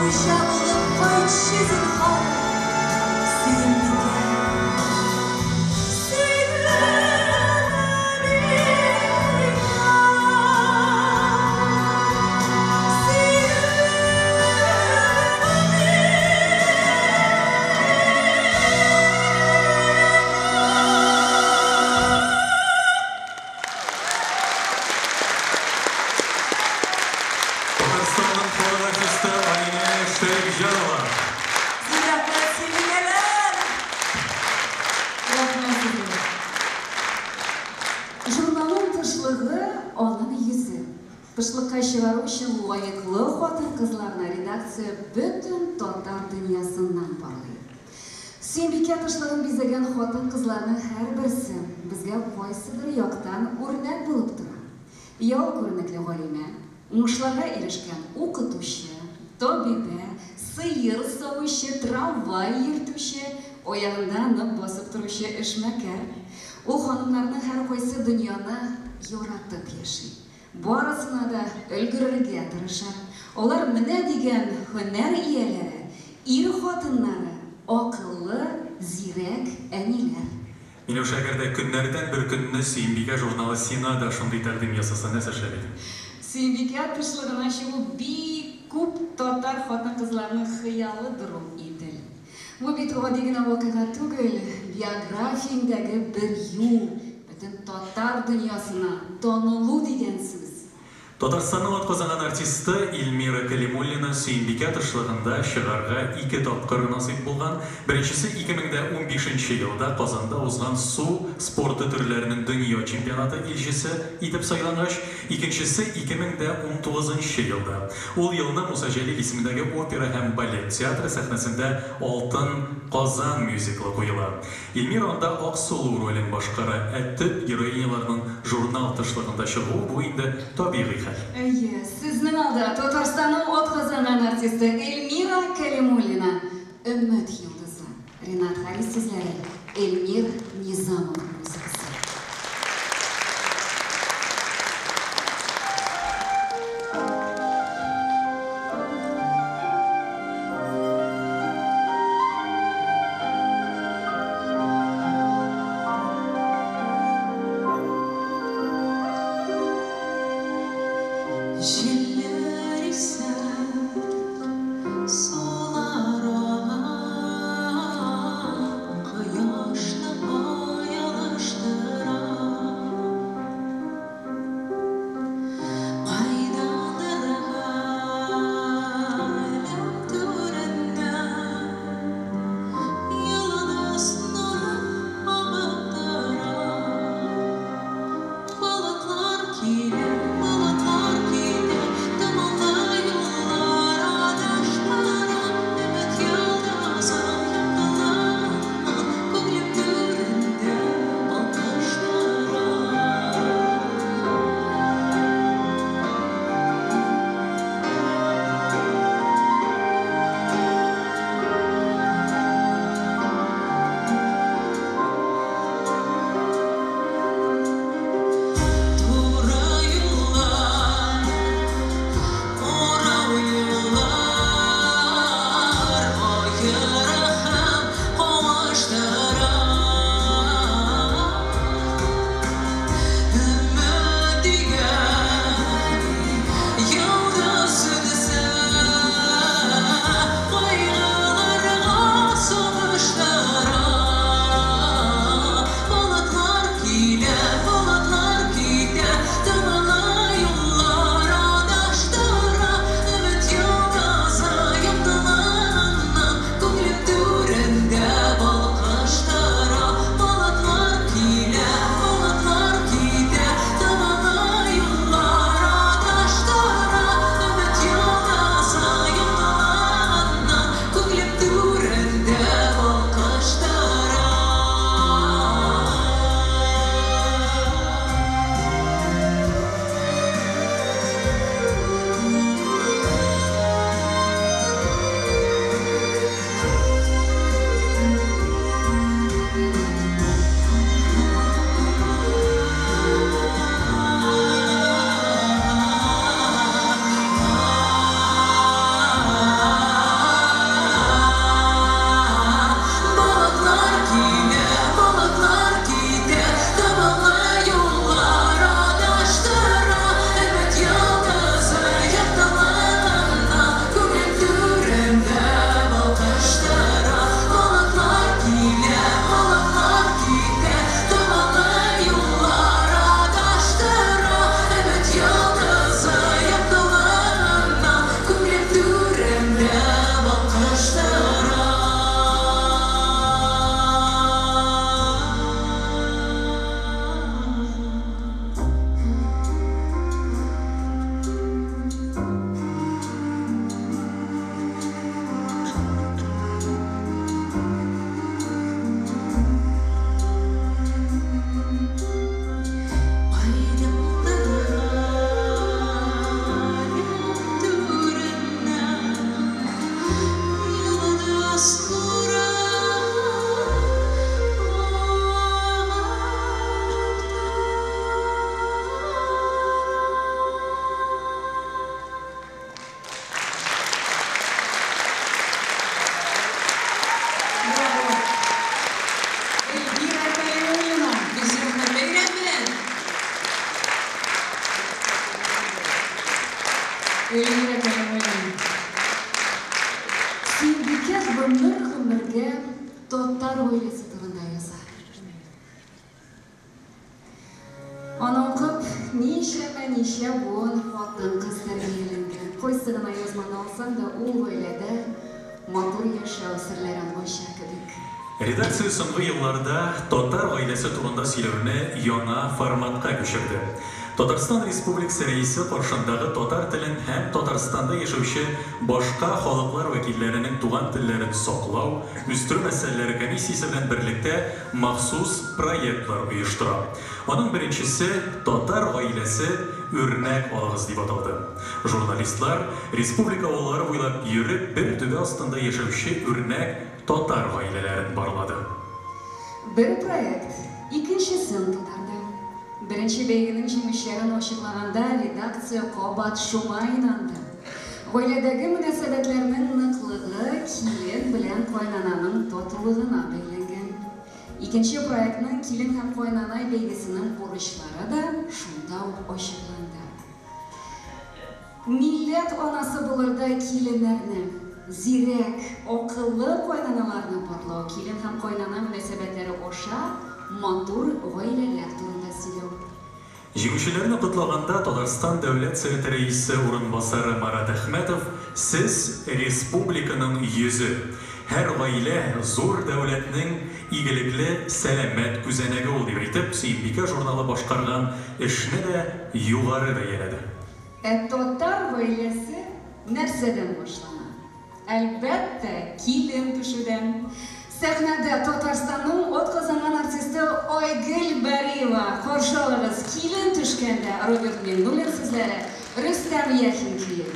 Хуҗа булып кайтчы зинһар, Сөембикә. Татарстанның халык артисты Алинә Шәрипҗанова. Зур рәхмәт, Сөембикәләр! Рәхмәт сезгә. Журналның тышлыгы аның йөзе. Тышлыкка чыгару өчен лаеклы хатын-кызларны редакция бөтен татар дөньясыннан барлый. Сөембикә тышлыгын бизәгән хатын-кызларның һәрберсе безгә кайсыдыр яктан үрнәк булып тора. Я ул күренекле галимә, уңышларга ирешкән укытучы, табибә, сыер савучы, трамвай йөртүче, аягында нык басып торучы эшмәкәр. Ул ханымнарның һәркайсы дөньяны яратып яши. Барысына да өлгерергә тырыша. Алар менә дигән һөнәр ияләре, ир хатыннары, акыллы, зирәк әниләр. Миләүшә, әгәр дә көннәрдән бер көнне Сөембикә журналы сиңа да шундый тәкъдим ясаса, нәрсә эшләр идең? Сөембикә тышлыгына чыгу бик күп татар хатын-кызларының хыялыдыр ул, Идел. Бу бит гади генә вакыйга түгел, биографияңдәге бер юл, бөтен татар дөньясына танылу дигән сүз. Татарстанның атказанган артисты Эльмира Кәлимуллина Сөембикә тышлыгында чыгарга ике тапкыр насыйп булган. Беренчесе 2015 елда Казанда узган су спорты төрләренең дөнья чемпионаты илчесе итеп сайлангач, икенчесе 2019 елда. Ул елны Муса Җәлил исемендәге опера һәм балет театры сәхнәсендә Алтын Казан мюзиклы куела. Эльмира анда Аксылу ролен башкара, ә төп героиняларның журнал тышлыгында чыгуы бу инде табигый хәл. Әйе, сезнең алда Татарстанның атказанган артисты Эльмира Кәлимуллина, Өмет йолдызы. Ренат Харис сүзләре, Эльмир Низамов музыкасы. Җилләр исә, сулар ага, кояшны ай алыштыра. Кайдадыр галәм түрендә йолдыз нуры агып тора. Болытлар килә, болытлар китә. Эльмира Кәримуллина. Сөембикә гомер-гомергә татар гаиләсе турында яза. Аны укып, ничәмә-ничә буын хатын-кыз тәрбияләнгән. Кайсы гына язманы алсаң да, ул гаиләдә матур яшәү серләрен ача кебек. Редакция соңгы елларда татар гаиләсе турында сөйләүне яңа форматка күчерде. Татарстан Республикасы Рәисе каршындагы татар телен һәм Татарстанда яшәүче башка халыклар вәкилләренең туган телләрен саклау, үстерү мәсьәләләре комиссиясе белән берлектә махсус проектлар оештыра. Аның беренчесе Татар гаиләсе, үрнәк алыгыз дип аталды. Журналистлар республика авыллары буйлап йөреп, бер түбә астында яшәүче үрнәк татар гаиләләрен барлады. Бер проект икенчесен тудырды. Беренче бәйгенең җиңүчеләрен ачыклаганда редакция кабат шуңа инанды. Гаиләдәге мөнәсәбәтләрнең ныклыгы килен белән кайнананың татулыгына бәйләнгән. Икенче проектның Килен һәм кайнанай бәйгесенең бурычлары да шунда ук ачыкланды. Милләт анасы булырдай киленнәрне, зирәк, акыллы кайнаналарны барлау, килен һәм кайнана мөнәсәбәтләре аша матур гаиләләр турында сөйләү. Җиңүчеләрне котлаганда Татарстан Дәүләт Советы Рәисе урынбасары Марат Әхмәтов, Сез, республиканың йөзе. Һәр гаилә, зур дәүләтнең игелекле, сәламәт күзәнәге ул, дип әйтеп, Сөембикә журналы башкарган эшне дә югары бәяләде. Ә татар гаиләсе нәрсәдән башлана? Әлбәттә, килен төшүдән. Сәхнәдә Татарстанның атказанган артисты Айгөл Бариева. Каршы алыгыз, Килен төшкәндә, Роберт Миңнуллин сүзләре, Рөстәм Яхин көе.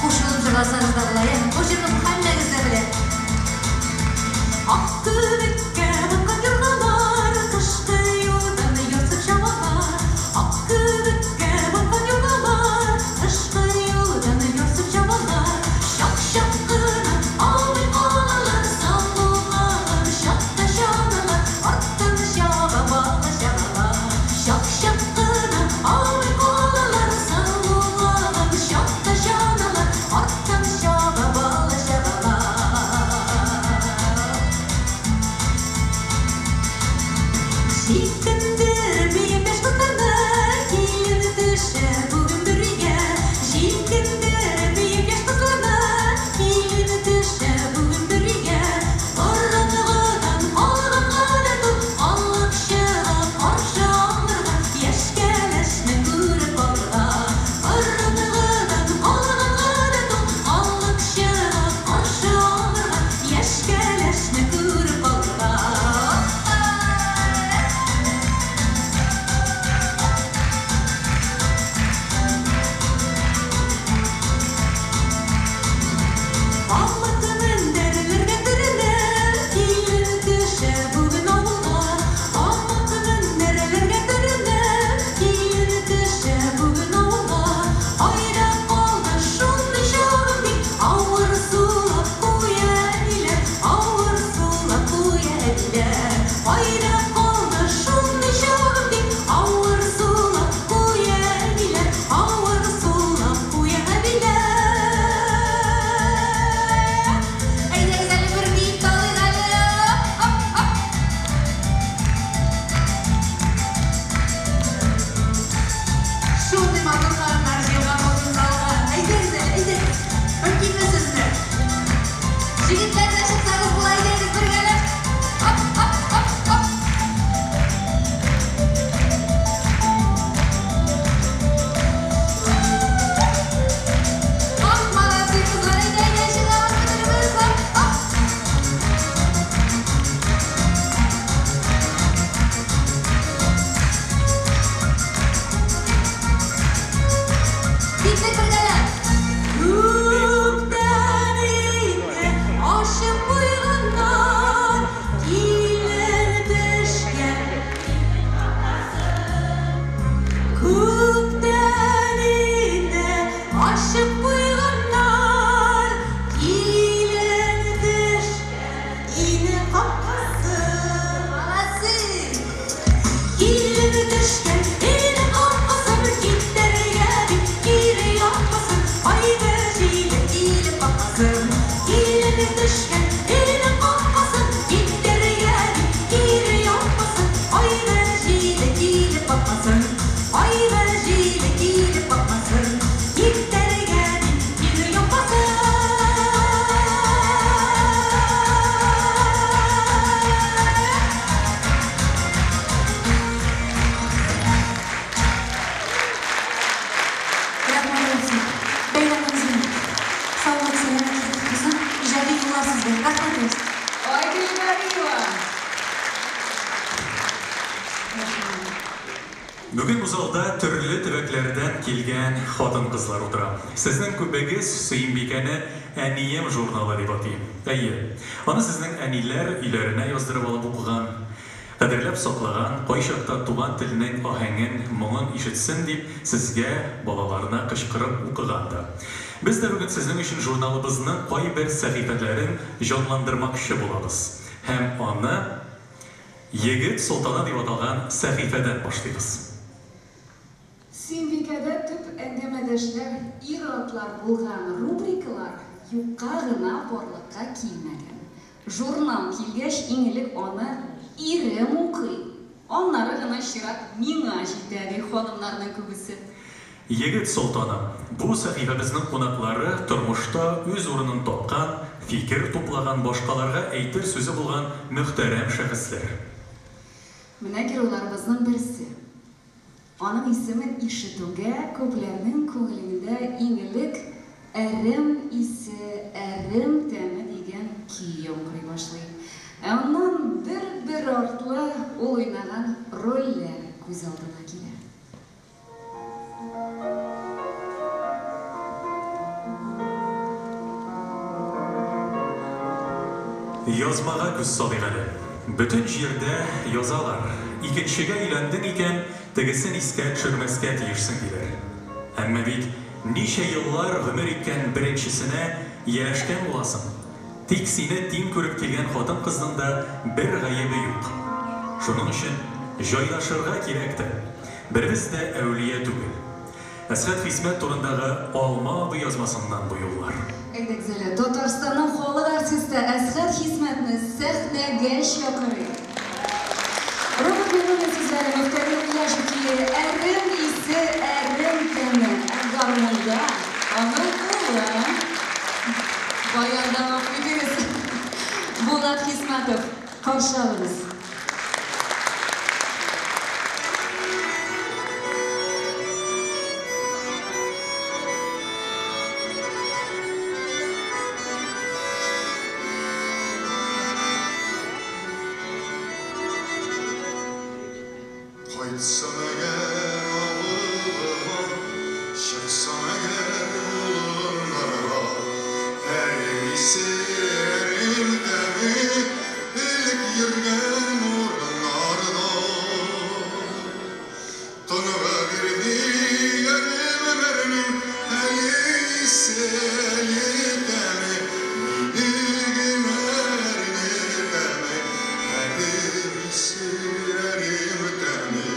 Кушылып җырласагыз да була, ә? Бу җырны һәммәгез дә белә. Ак күбеккә баткан елгалар, кышкы юлдан ярсып чабалар. Ак күбеккә баткан елгалар, кышкы юлдан ярсып чабалар. Чак-чак кына аумый калалар, саулыгын чакта чаналар, арттан чаба бала-чагалар. Чак-чак кына аумый калалар, саулыгын чакта чаналар, арттан чаба бала-чагалар. Җилкендереп яшь кызларны, килен төшә бүген бер өйгә. Җилкендереп яшь кызларны, килен төшә бүген бер өйгә. Борынгыдан калган гадәт ул, халык чыга каршы алырга, яшь кәләшне күреп алырга. Борынгыдан калган гадәт ул, халык чыга каршы алырга, яшь кәләшне күреп алырга. Мамык мендәрләргә төренеп, килен төшә бүген авылга. Мамык мендәрләргә төренеп, килен төшә бүген авылга. Кайда калды шундый чагым дип, авыр сулап куя әниләр, авыр сулап куя әбиләр. Кайда калды шундый чагым дип, авыр сулап куя әниләр, авыр сулап куя әбиләр. Әйдәгез әле бер биеп тә алыйк әле. Оп, оп. Шундый матур ханымнар җыелган бүген залга. Әйдәгез әле, әйдәгез. Мөмкинме сезне? Җегетләр дә чыксагыз була, әйдәгез бергәләп. Оп, оп, оп, оп. Ах, молодцы, кызлар, әйдә, әйдә, чыгабыз бөтенебез. Оп, оп. Киттек бергәләп. Күктән иңде ачып төшкән өйнең капкасын китерергә кире япмасын, кайгы җиле килеп какмасын, кайгы җиле килеп какмасын, китерергә кире япмасын. Рәхмәт, Рәфил. Бәйрәмегез белән. Саулык, сәламәтлек, озын иҗади юллар сезгә. Рәхмәт, Рәфил. Айгөл Бариева. Бүген бу залда төрле төбәкләрдән килгән хатын-кызлар утыра. Сезнең күбегез Сөембикәне Әнием журналы дип атый. Әйе, аны сезнең әниләр өйләренә яздырып алып укыган, кадерләп саклаган, кайчакта туган телнең аһәңен, моңын ишетсен дип, сезгә, балаларына кычкырып укыган да. Без дә бүген сезнең өчен журналыбызның кайбер сәхифәләрен җанландырмакчы булабыз. Һәм аны Егет солтаны дип аталган сәхифәдән башлыйбыз. Сөембикәдә төп әңгәмәдәшләр ир-атлар булган рубрикалар юкка гына барлыкка килмәгән. Журнал килгәч, иң элек аны ирем укый, аннары гына чират миңа җитә, ди ханымнарның күбесе. Егет солтаны. Бу сәхифәбезнең кунаклары тормышта үз урынын тапкан, фикер туплаган, башкаларга әйтер сүзе булган мөхтәрәм шәхесләр. Менә геройларыбызның берсе. Аның исемен ишетүгә күпләрнең күңелендә иң элек әрем исе, әрем тәме дигән көй яңгырый башлый. Ә аннан бер-бер артлы ул уйнаган рольләр күз алдына килә. Язмага күз салыйк әле. Бөтен җирдә язалар, икенчегә өйләндең икән, тегесен искә төшермәскә тиешсең, диләр. Әмма бит ничә еллар гомер иткән беренчесенә ияләшкән буласың. Тик сине тиң күреп килгән хатын-кызның да бер гаебе юк. Шуның өчен җайлашырга кирәк тә. Беребез дә әүлия түгел. Әсхәт Хисмәт турындагы Алма абый язмасыннан бу юллар. Әйдәгез әле, Татарстанның халык артисты Әсхәт Хисмәтне сәхнәгә чакырыйк. Роберт Миңнуллин сүзләре, Мөхтәрим Гыйләҗев көе, Әрем исе, әрем тәме. Ә гармунда аның улы. Баянда гафу итегез. Булат Хисмәтов. Каршы алыгыз. Кайтсам әгәр авылыма, Чыксам әгәр болыннарга, Әрем исе, әрем тәме, Элек йөргән урыннарда. Тынгы бирми әремнәрнең Әле исе, әле тәме, Мине генә әрнетәме, Әрем исе, әрем тәме.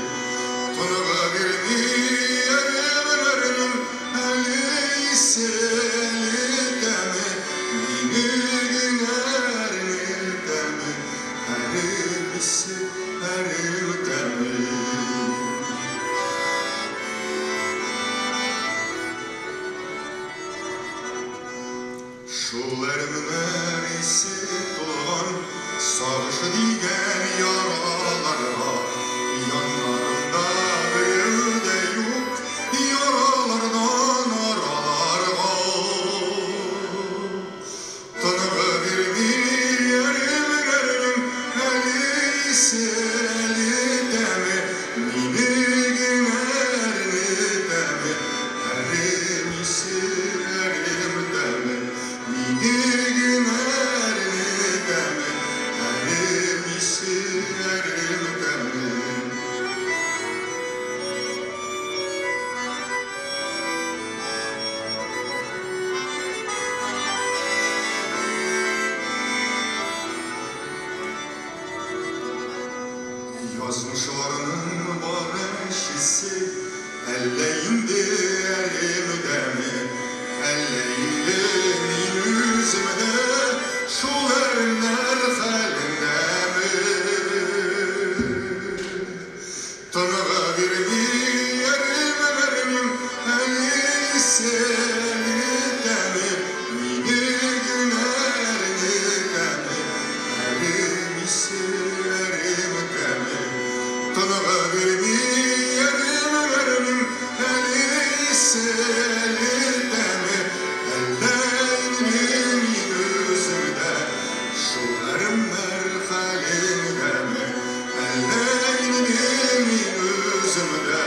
Әллә инде мин үзем дә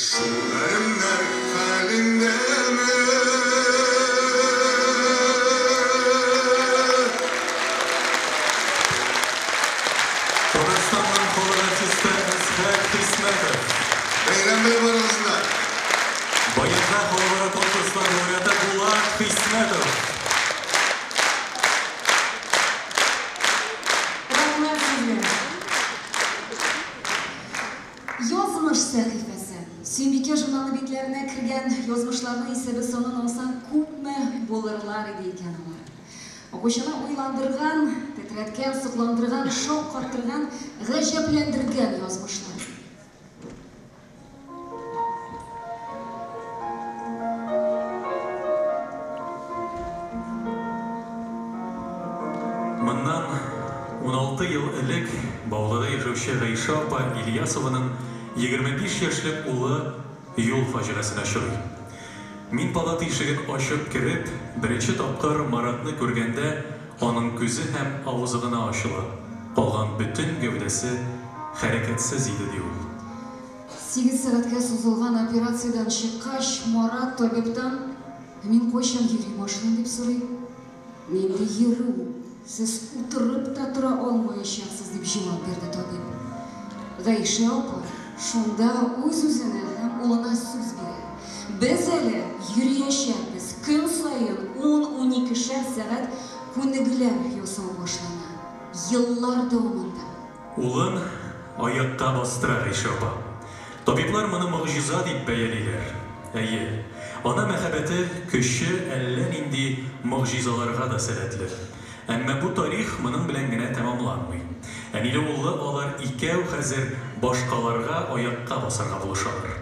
Шул әремнәр хәлендәме? Татарстанның халык артисты Әсхәт Хисмәтов. Бәйрәм белән барыгызны да! Баянда халыкара конкурслар лауреаты Булат Хисмәтов. Рәхмәт сезгә. Язмыш сәхифәсе. Сөембикә журналы битләренә кергән язмышларның исәбе-санын алсаң, күпме булырлар иде икән алар? Укучыны уйландырган, тетрәткән, сокландырган, шаккаттырган, гаҗәпләндергән язмышлар. Моннан 16 ел элек Баулыда яшәүче Гайшә апа Ильясованың 25 яшьлек улы юл фаҗигасенә очрый. Мин палата ишеген ачып кереп, беренче тапкыр Маратны күргәндә, аның күзе һәм авызы гына ачыла, калган бөтен гәүдәсе хәрәкәтсез иде, ди ул. Сигез сәгатькә сузылган операциядән чыккач, Марат табибтан, Ә мин кайчан йөри башлыйм, дип сорый. Нинди йөрү, сез утырып та тора алмаячаксыз, дип җавап бирде табиб. Гайшә апа шунда үз-үзенә һәм улына сүз бирә, Без әле йөриячәкбез, көн саен ун-уникешәр сәгать күнегүләр ясау башлана. Еллар дәвамында. Улын аякка бастыра Гайшә апа. Табиблар моны могҗиза дип бәялиләр. Әйе, ана мәхәббәте көче әллә нинди могҗизаларга да сәләтле. Әмма бу тарих моның белән генә тәмамланмый. Әниле-уллы алар икәү хәзер башкаларга аякка басарга булышалар.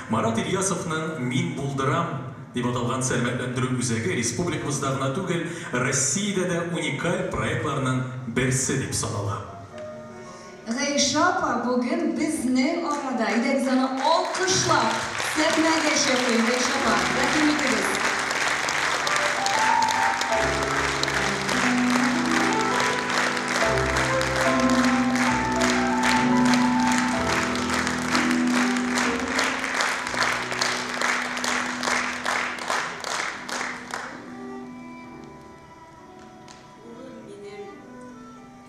Марат Ильясовның Мин булдырам! Дип аталган сәламәтләндерү үзәге республикабызда гына түгел, Россиядә дә уникаль проектларның берсе дип санала. Гайшә апа бүген безнең арада. Әйдәгез аны алкышлап сәхнәгә чакырыйк. Гайшә апа, рәхим итегез. Улым минем,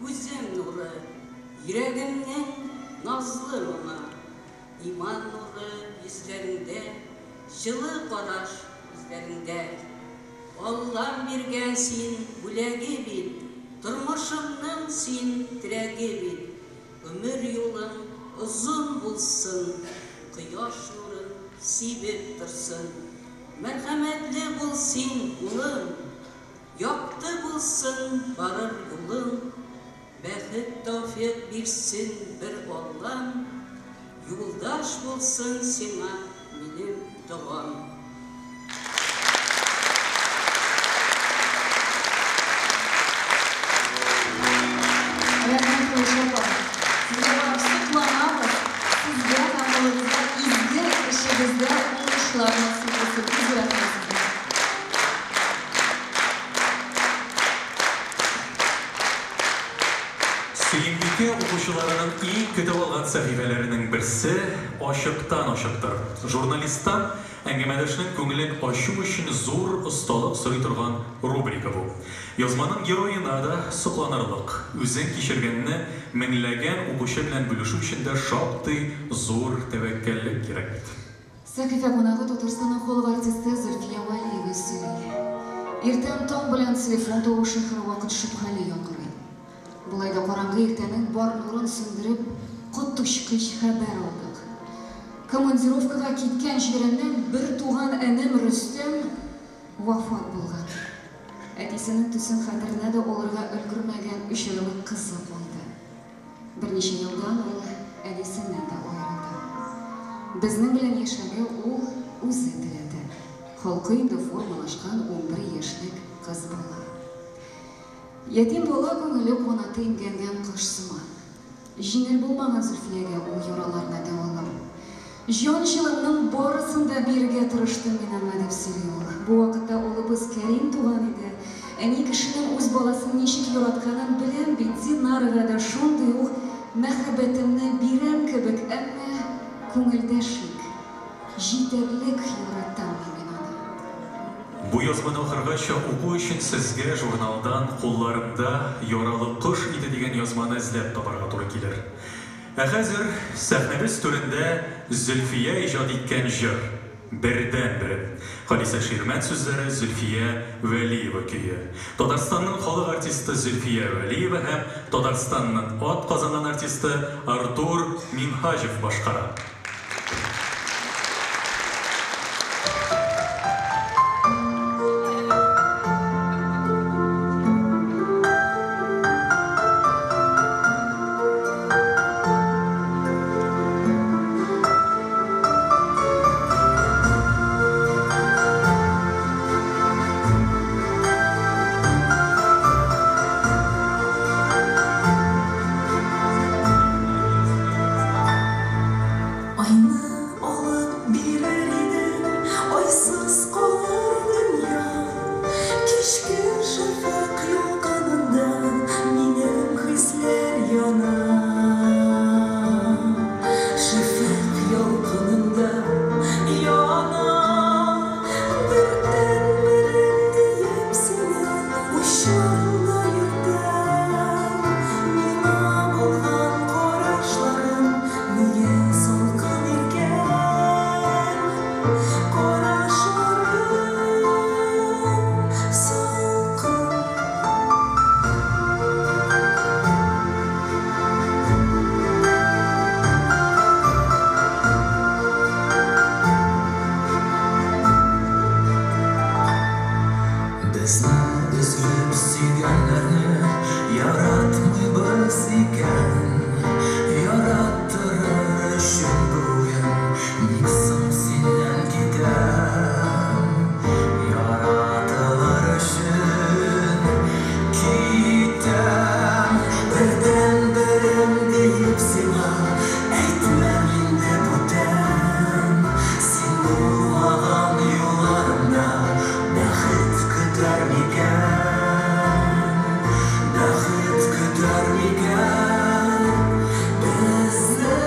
күзем нуры, Йөрәгемнең назлы моңы. Иман нуры йөзләреңдә, Җылы караш күзләреңдә. Аллам биргән син бүләге бит, Тормышымның син терәге бит. Гомер юлың озын булсын, Кояш нурын сибеп торсын. Мәрхәмәтле бул син, улым, Якты булсын барыр юлың. Бәхет-тәүфыйк бирсен бер Аллам, Юлдаш булсын сиңа минем догам. Рәхмәт, Гайшә апа. Сезгә карап сокланабыз. Сезгә һәм улыгызга изге эшегездә уңышлар насыйп булсын. Зур рәхмәт сезгә. Сөембикә укучыларының иң көтеп алган сәхифәләренең берсе Ачыктан-ачыктыр. Журналисттан әңгәмәдәшнең күңелен ачу өчен зур осталык сорый торган рубрика бу. Язманың героена да сокланырлык, үзең кичергәнне меңләгән укучы белән бүлешү өчен дә шактый зур тәвәккәллек кирәк бит. Сәхифә кунагы Татарстанның халык артисты Зөлфия Вәлиева сөйли. Иртән таң белән телефон тавышы һәрвакыт шөбһәле яңгырый. Болай да караңгы иртәнең бар нурын сүндереп, коточкыч хәбәр алдык. Командировкага киткән җиремнән бертуган энем Рөстәм вафат булган. Әтисенең төсен хәтеренә дә алырга өлгермәгән өч айлык кызы калды. Берничә елдан ул әнисеннән дә аерылды. Безнең белән яшәргә ул үзе теләде. Холкы инде формалашкан 11 яшьлек кыз бала. Ятим бала күңеле канаты имгәнгән кош сыман. Җиңел булмаган Зөлфиягә ул яраларны дәвалау. Җан җылымның барысын да бирергә тырыштым мин аңа, дип сөйли ул. Бу вакытта улыбыз Кәрим туган иде. Әни кешенең үз баласын ничек яратканын беләм бит, Динарага да шундый ук мәхәббәтемне бирәм кебек, әмма күңелдә шик, җитәрлек яратаммы мин аны? Бу язманы ахыргача уку өчен сезгә журналдан Кулларымда яралы кош иде дигән язманы эзләп табарга туры килер. Ә хәзер сәхнәбез түрендә Зөлфия иҗат иткән җыр, Бердәнберем. Халисә Ширмән сүзләре, Зөлфия Вәлиева көе. Татарстанның халык артисты Зөлфия Вәлиева һәм Татарстанның атказанган артисты Артур Минһаҗев башкара. Айны алып бирер идем, айсыз калыр дөнья. Кичке шәфәкъ ялкынында минем хисләр яна. Шәфәкъ ялкынында яна. Бердәнберем диеп сине учларымда йөртәм. Миңа булган карашларың нигә салкын икән? Карашларың салкын. Безне өзелеп сөйгәннәрне яратмыйбыз икән. Яраттырыр өчен бүген ник соң синнән китәм? Яратылыр өчен китәм. Бердәнберем диеп сиңа әйтмәм инде бүтән. Син булмаган юлларымда бәхет көтәр микән? Бәхет көтәр микән безне?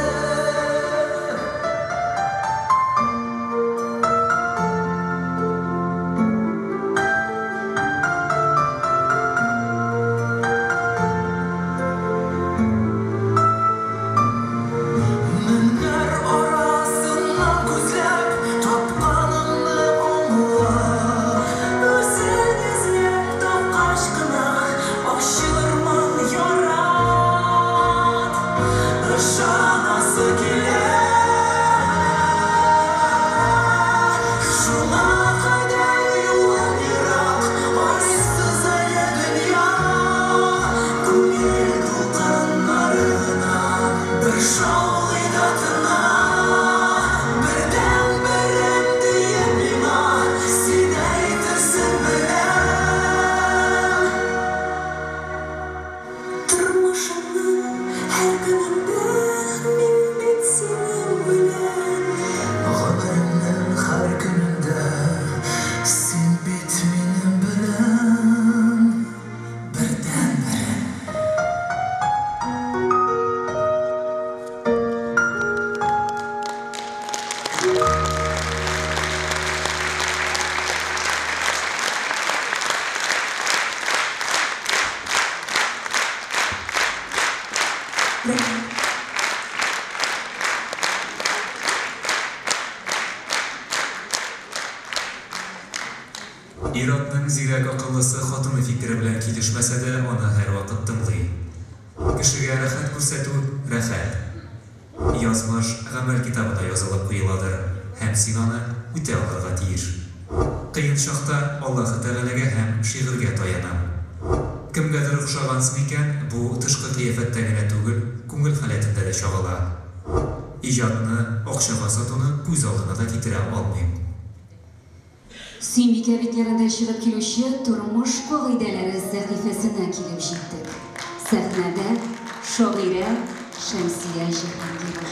Меңнәр арасыннан күзләп тапканыңны аңла. Үзең эзләп тапкач кына ачылырмын ярат. Ышанасы килә. Шуңа кадәр юлым ерак, айсыз әле дөнья. Күңел дулкыннары гына бер шаулый да тына. Бердәнберем диеп миңа син әйтерсең беләм. Тормышымның һәр көнендә мин бит синең белән. Гомеремнең һәр көнендә син бит минем белән. Бердәнберем. Ир-атның зирәк акыллысы хатыны фикере белән килешмәсә дә, аны һәрвакыт тыңлый. Кешегә рәхәт күрсәтү рәхәт. Язмыш гамәл китабына язылып куеладыр һәм син аны үтә алырга тиеш. Кыен чакта Аллаһы Тәгаләгә һәм шигырьгә таянам. Кемгәдер охшагансың икән, бу тышкы кыяфәттә генә түгел, күңел халәтендә дә чагыла. Иҗатны акчага сатуны күз алдына да китерә алмыйм. Сөембикә битләрендә чыгып килүче Тормыш кагыйдәләре сәхифәсенә килеп җиттек. Сәхнәдә шагыйрә Шәмсия Җиһангирова.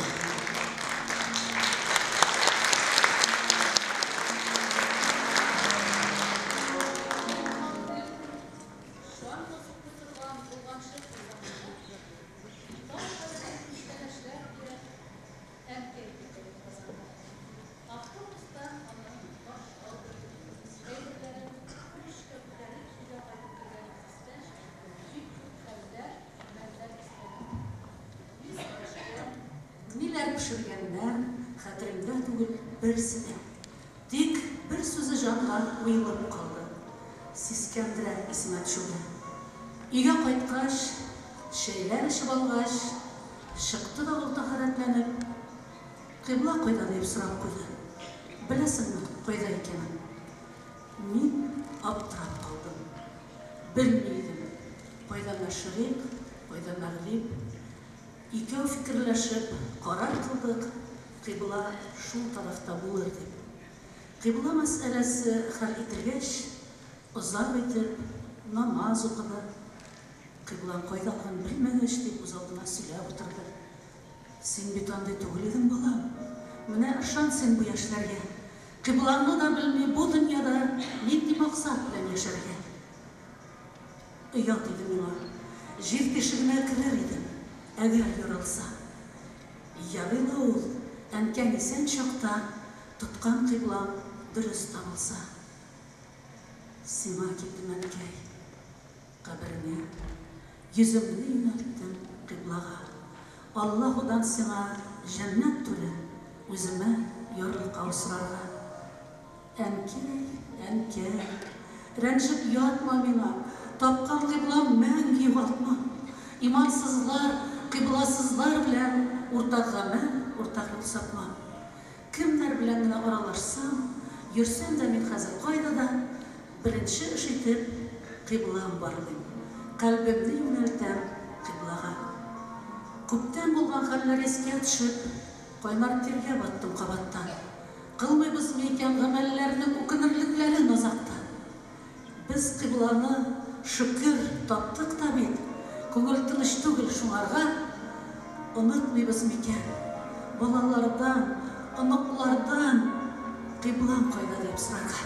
берсе дә. Тик бер сүзе җанга уелып калды, сискәндерә исемә төшүгә. Өйгә кайткач, чәйләр эчеп алгач, чыкты да ул тәһарәтләнеп, Кыйбла кайда диеп сорап куйды. Беләсеңме, кайда икәнен? Мин аптырап калдым. Белми идем, кайда мәшрикъ, кайда мәгъриб. Икәү фикерләшеп карар кылдык, кыйбла шул тарафта булыр дип. Кыйбла мәсьәләсе хәл ителгәч, озак итеп намаз укыды. Кыйблаң кайдалыгын белмәгәч, дип үзалдына сөйләп утырды. Син бит андый түгел идең, балам. Менә ышан син бу яшьләргә. Кыйблаңны да белми бу дөньяда нинди максат белән яшәргә? Оят иде миңа. Җир тишегенә керер идем, әгәр яралса. Ярый ла ул, әнкәң исән чакта тоткан кыйблаң дөрес табылса. Сиңа килдем, әнкәй. Кабереңә. Йөземне юнәлттем кыйблага. Аллаһудан сиңа җәннәт түре, үземә ярлыкау сорарга. Әнкәй, әнкәй, рәнҗеп ятма миңа, тапкан кыйблам мәңге югалтма. Имансызлар, кыйбласызлар белән уртак гамәл, уртак юл сапма. Кемнәр белән генә аралашсам, йөрсәм дә мин хәзер кайда да, беренче эш итеп, кыйблам барлыйм, кальбемне юнәлтәм кыйблага. Күптән булган хәлләр искә төшеп, кайнар тиргә баттым кабаттан. Кылмыйбызмы икән гамәлләрнең үкенерлекләрен азакта? Без кыйбланы, шөкер, таптык та бит, күңел тыныч түгел шуңарга. Онытмыйбыз микән, балалардан, оныклардан кыйблаң кайда диеп сорарга?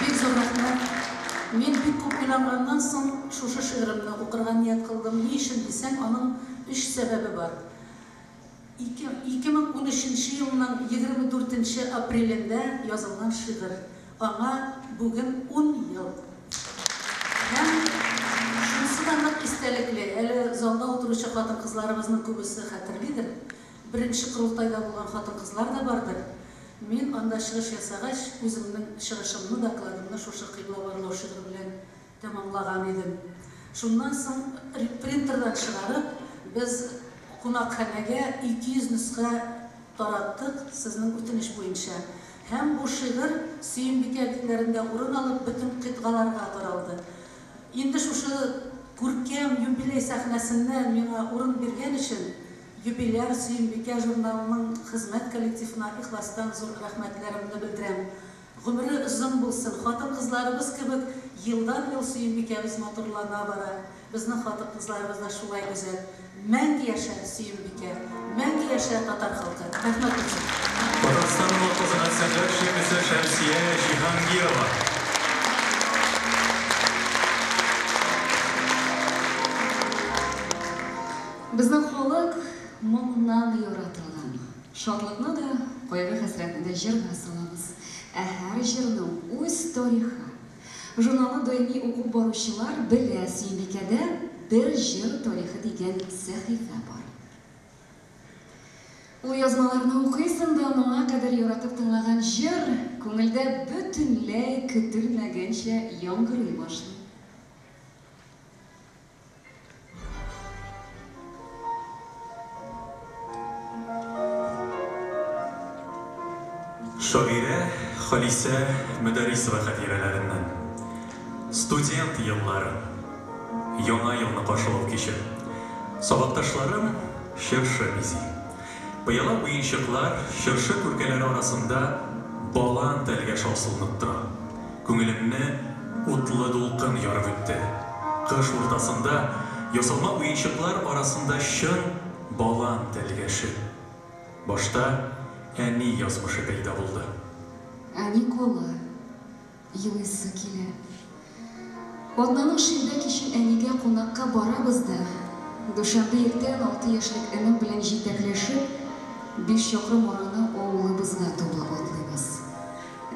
Бик зур рәхмәт. Мин бик күп уйланганнан соң шушы шигыремне укырга ният кылдым. Ни өчен дисәң, аның өч сәбәбе бар. 2013 нче елның 24 нче апрелендә язылган шигырь. Аңа бүген ун ел. Һәм шунысы да нык истәлекле, әле залда утыручы хатын-кызларыбызның күбесе хәтерлидер, беренче корылтайда булган хатын-кызлар да бардыр, мин анда чыгыш ясагач, үземнең чыгышымны, докладымны шушы Кыйбла барлау шигыре белән тәмамлаган идем. Шуннан соң принтердан чыгарып, без кунакханәгә 200 нөсхә тараттык, сезнең үтенеч буенча. Һәм бу шигырь Сөембикә битләрендә урын алып, бөтен кыйтгаларга таралды. Инде шушы күркәм юбилей сәхнәсеннән миңа урын биргән өчен юбиляр Сөембикә журналының хезмәт коллективына ихластан зур рәхмәтләремне белдерәм. Гомере озын булсын, хатын-кызларыбыз кебек елдан-ел Сөембикәбез матурлана бара. Безнең хатын-кызларыбыз да шулай гүзәл. Мәңге яшә, Сөембикә! Мәңге яшә, татар халкы! Рәхмәт бик зур! Татарстанның атказанган сәнгать эшлеклесе Шәмсия Җиһангирова. Безнең халык моңнан яратылган. Шатлыкны да, кайгы-хәсрәтне дә җырга салабыз. Ә һәр җырның үз тарихы. Журналны даими укып баручылар белә, Сөембикәдә Бер җыр тарихы дигән сәхифә бар. Ул язмаларны укыйсың да, моңа кадәр яратып тыңлаган җыр күңелдә бөтенләй көтелмәгәнчә яңгырый башлый. Шагыйрә Халисә Мөдәррисова хатирәләреннән. Студент еллары. Яңа елны каршылау киче. Сабакташларым чыршы бизи. Пыяла уенчыклар чыршы күркәләре арасында балан тәлгәше асылынып тора. Күңелемне утлы дулкын ярып үтте. Кыш уртасында ясалма уенчыклар арасында чын балан тәлгәше. Башта әни язмышы пәйда булды. Әни кала. Елыйсы килә. Атнаның шимбә кичен әнигә кунакка барабыз да, дүшәмбе иртән алты яшьлек энем белән җитәкләшеп, биш чакрым араны авылыбызга таба атлыйбыз.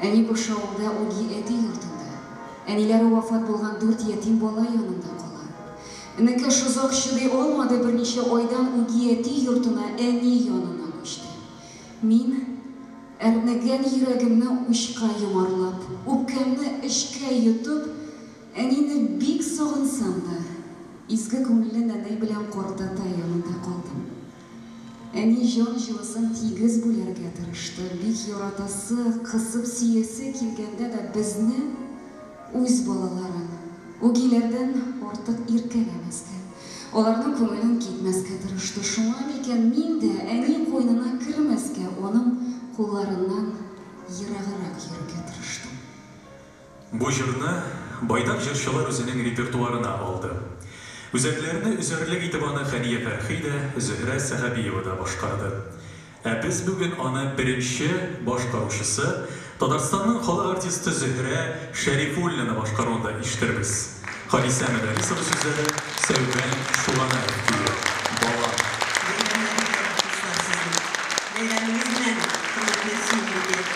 Әни күрше авылда үги әти йортында, әниләре вафат булган дүрт ятим бала янында кала. Энекәш озак чыдый алмады, берничә айдан үги әти йортына, әни янына күчте. Мин, әрнегән йөрәгемне учка йомарлап, үпкәмне эчкә йотып, әнине бик сагынсам да, изге күңелле нәнәй белән картатай янында калдым. Әни җан җылысын тигез бүләргә тырышты, бик яратасы, кысып сөясе килгәндә дә безне, үз балаларын, үгиләрдән артык иркәләмәскә, аларның күңелен китмәскә тырышты. Шуңа микән мин дә әни куенына кермәскә, аның кулларыннан ераграк йөрергә тырыштым. Бу җырны байтак җырчылар үзенең репертуарына алды. Үзәкләрне өзәрлек итеп аны Хәния Фәрхи дә, Зөһрә Сәхәбиева да башкарды. Ә без бүген аны беренче башкаручысы, Татарстанның халык артисты Зөһрә Шәрифуллина башкаруында ишетербез. Халисә Мөдәррисова сүзләре, Сәүбән Чуганаев көе. Балам. Бәйрәмнәрегез белән, дуслар, сезнең! Бәйрәмегез белән, хөрмәтле Сөембикә!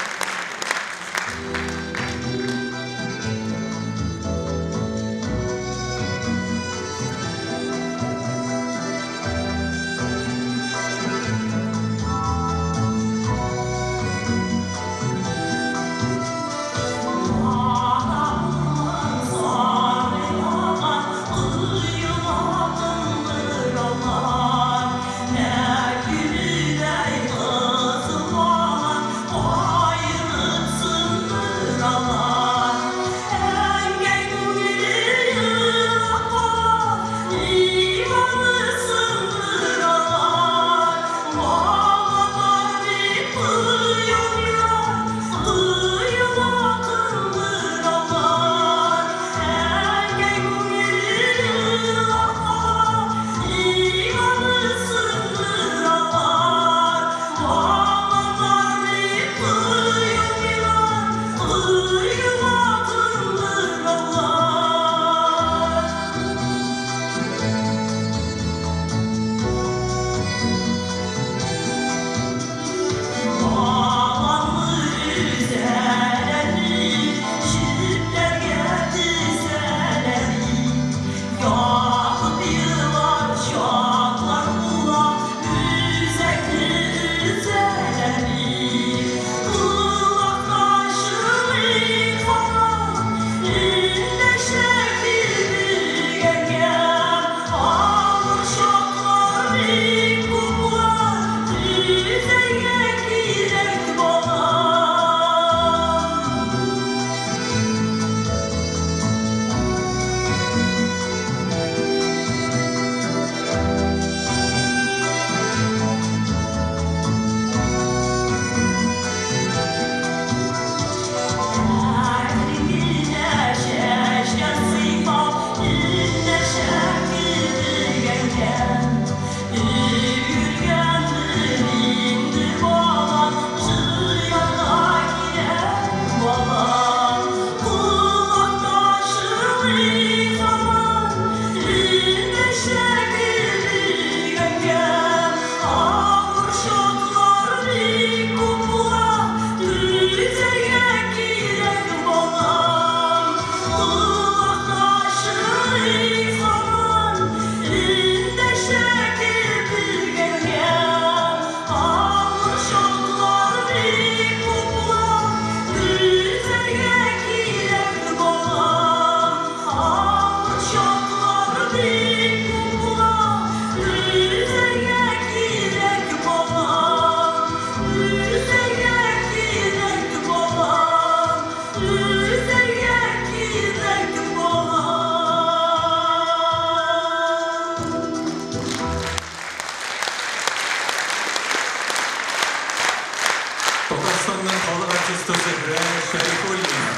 Татарстанның халык артисты Зөһрә Шәрифуллина.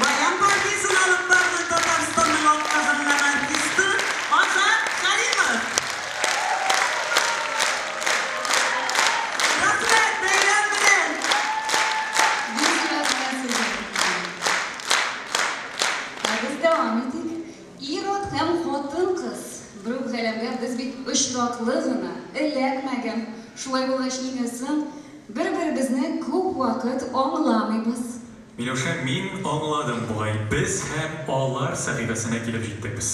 Баян партиясен алып барды Татарстанның атказанган артисты Азат Хәлимов. Рәхмәт, бәйрәм белән! Бик рәхмәт сезгә. Ә без дәвам итик. Ир-ат һәм хатын-кыз. Бер үк галәмгә без бит очраклы гына эләкмәгән. Шулай булгач, нигә соң бер-беребезне күп вакыт аңламыйбыз? Миләүшә, мин аңладым бугай, без һәм алар сәхифәсенә килеп җиттек без.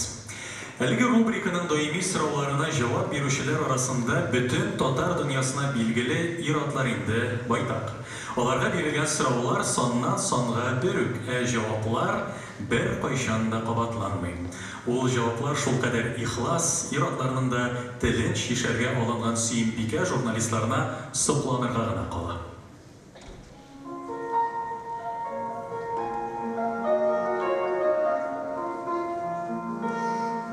Әлеге рубриканың даими сорауларына җавап бирүчеләр арасында бөтен татар дөньясына билгеле ир-атлар инде байтак. Аларга бирелгән сораулар саннан санга бер үк, ә җаваплар беркайчан да кабатланмый. Ул җаваплар шулкадәр ихлас, ир-атларның да телен чишәргә алынган Сөембикә журналистларына сокланырга гына кала.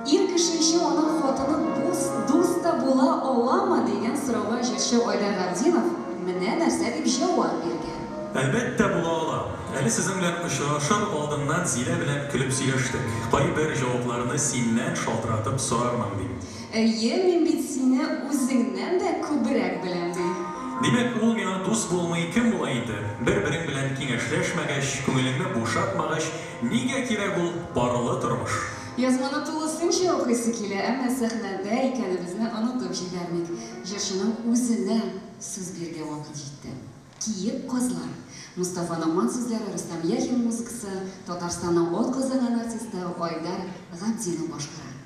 Ир кеше өчен аның хатыны дус, дус та була аламы дигән сорауга җырчы Айдар Габдинов менә нәрсә дип җавап биргән. Әлбәттә, була ала. Әле сезнең белән очрашыр алдыннан Зилә белән көлеп сөйләштек. Кайбер җавапларны синнән шалтыратып сорармын, дим. Әйе, мин бит сине үзеңнән дә күбрәк беләм, ди. Димәк, ул миңа дус булмый, кем була инде? Бер-берең белән киңәшләшмәгәч, күңелеңне бушатмагач, нигә кирәк ул парлы тормыш? Язманы тулысынча укыйсы килә, әмма сәхнәдә икәнебезне онытып җибәрмик. Җырчының үзенә сүз бирергә вакыт җитте. Киек казлар. Мостафа Ногман сүзләре, Рөстәм Яхин музыкасы, Татарстанның атказанган артисты Айдар Габдинов башкара.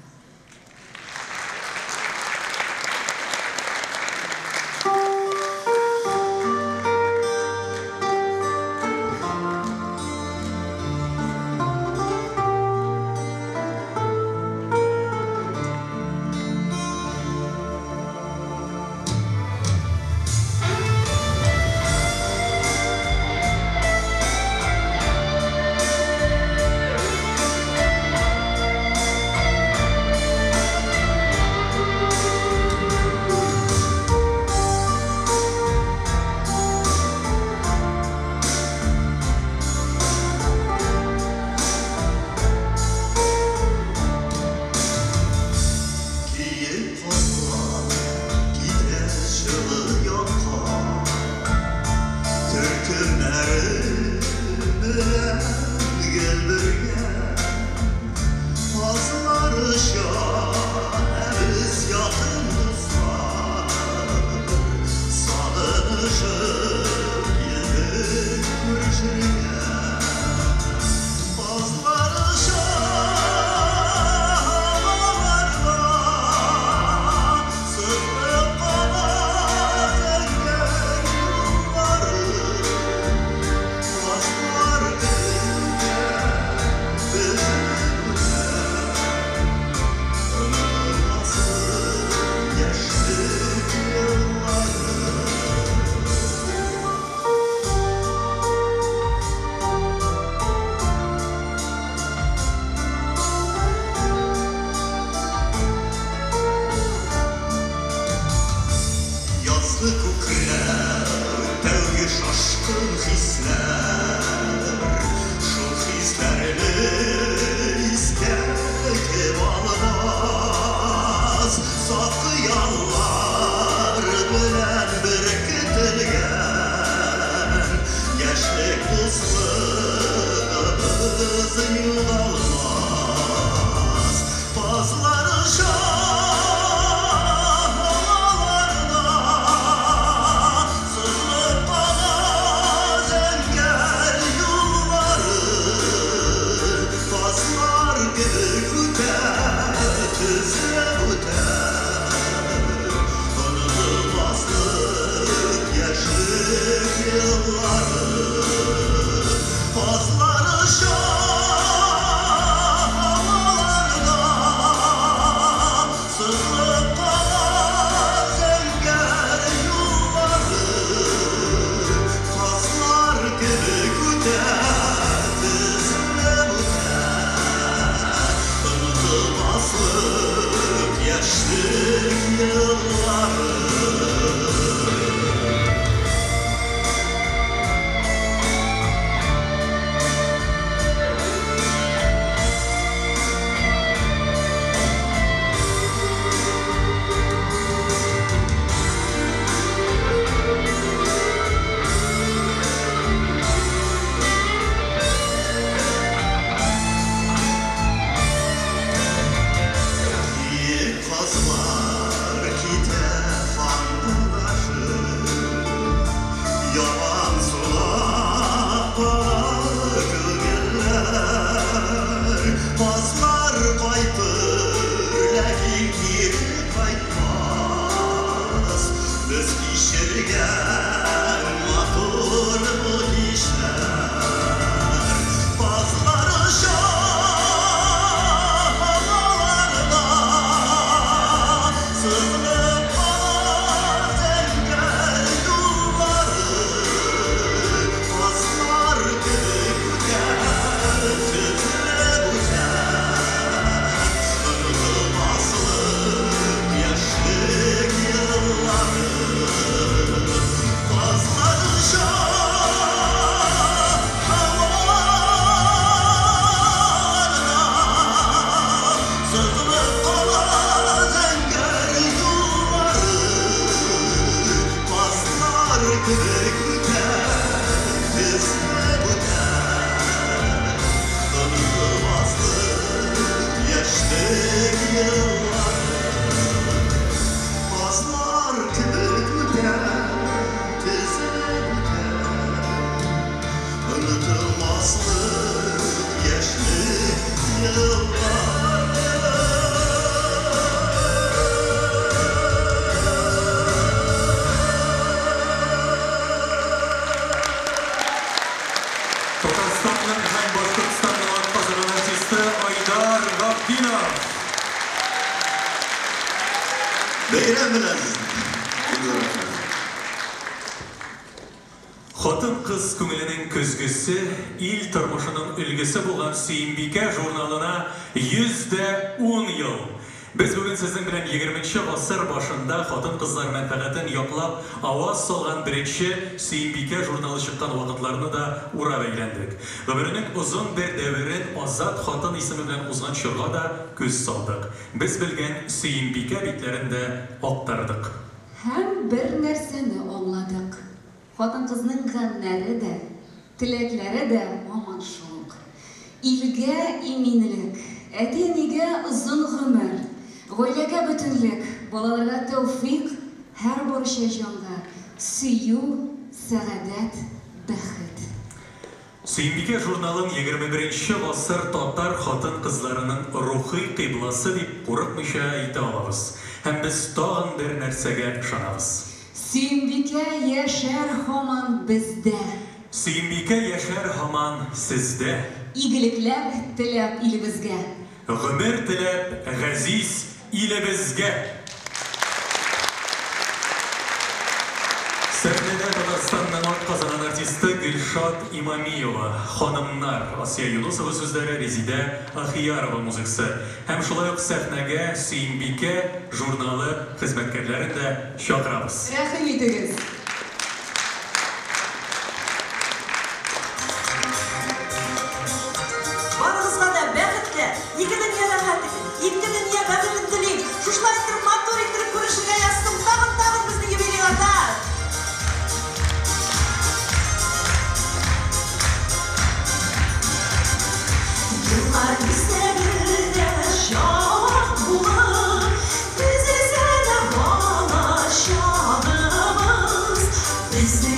Кичергән матур бу кичләр. Базлар оча һаваларда, сызылып кала зәңгәр юллары. Базлар кебек үтә, тезелеп үтә, онытылмаслык яшьлек еллары. Базлар оча һаваларда, сызылып кала зәңгәр юллары. Базлар кебек үтә, тезелеп үтә, онытылмаслык яшьлек еллары. Базлар кебек үтә, тезелеп үтә, онытылмаслык яшьлек еллары. Татарстанның һәм Башкортстанның атказанган артисты Айдар Габдинов. Бәйрәм белән сезне! Хатын-кыз күңеленең көзгесе, ил тормышының өлгесе булган Сөембикә журналына 110 ел. Без бүген сезнең белән 20 гасыр башында хатын-кызлар мәнфәгатен яклап аваз салган беренче Сөембикә журналы чыккан вакытларны да урап әйләндек. Гомеренең озын бер дәверен Азат хатын исеме белән узган чорга да күз салдык. Без белгән Сөембикә битләрен дә актардык. Һәм бер нәрсәне аңладык. Хатын-кызның гамьнәре дә, теләкләре дә һаман шул ук. Илгә иминлек, әти-әнигә озын гомер, гаиләгә бөтенлек, балаларга тәүфыйк, һәр барча җанга сөю, сәгадәт, бәхет. Сөембикә журналын 21 гасыр татар хатын-кызларының рухи кыйбласы дип курыкмыйча әйтә алабыз. Һәм без тагын бер нәрсәгә ышанабыз. Сөембикә яшәр һаман бездә. Сөембикә яшәр һаман сездә. Игелекләр теләп илебезгә. Гомер теләп газиз илебезгә. Сәхнәдә Татарстанның атказанган артисты Гөлшат Имамиева, Ханымнар, Асия Юнусова сүзләре, Резидә Ахиярова музыкасы. Һәм шулай ук сәхнәгә Сөембикә журналы хезмәткәрләрен дә чакырабыз. Рәхим итегез! Барыгызга да бәхетле, ике дөнья рәхәт, ике дөнья бәхетен телим. Шушылай итеп матур итеп күрешергә язсын тагын-тагын безнең юбилейларда. Еллар бистәгендә чак булып, төзелсә дә бала чагыбыз. Безнең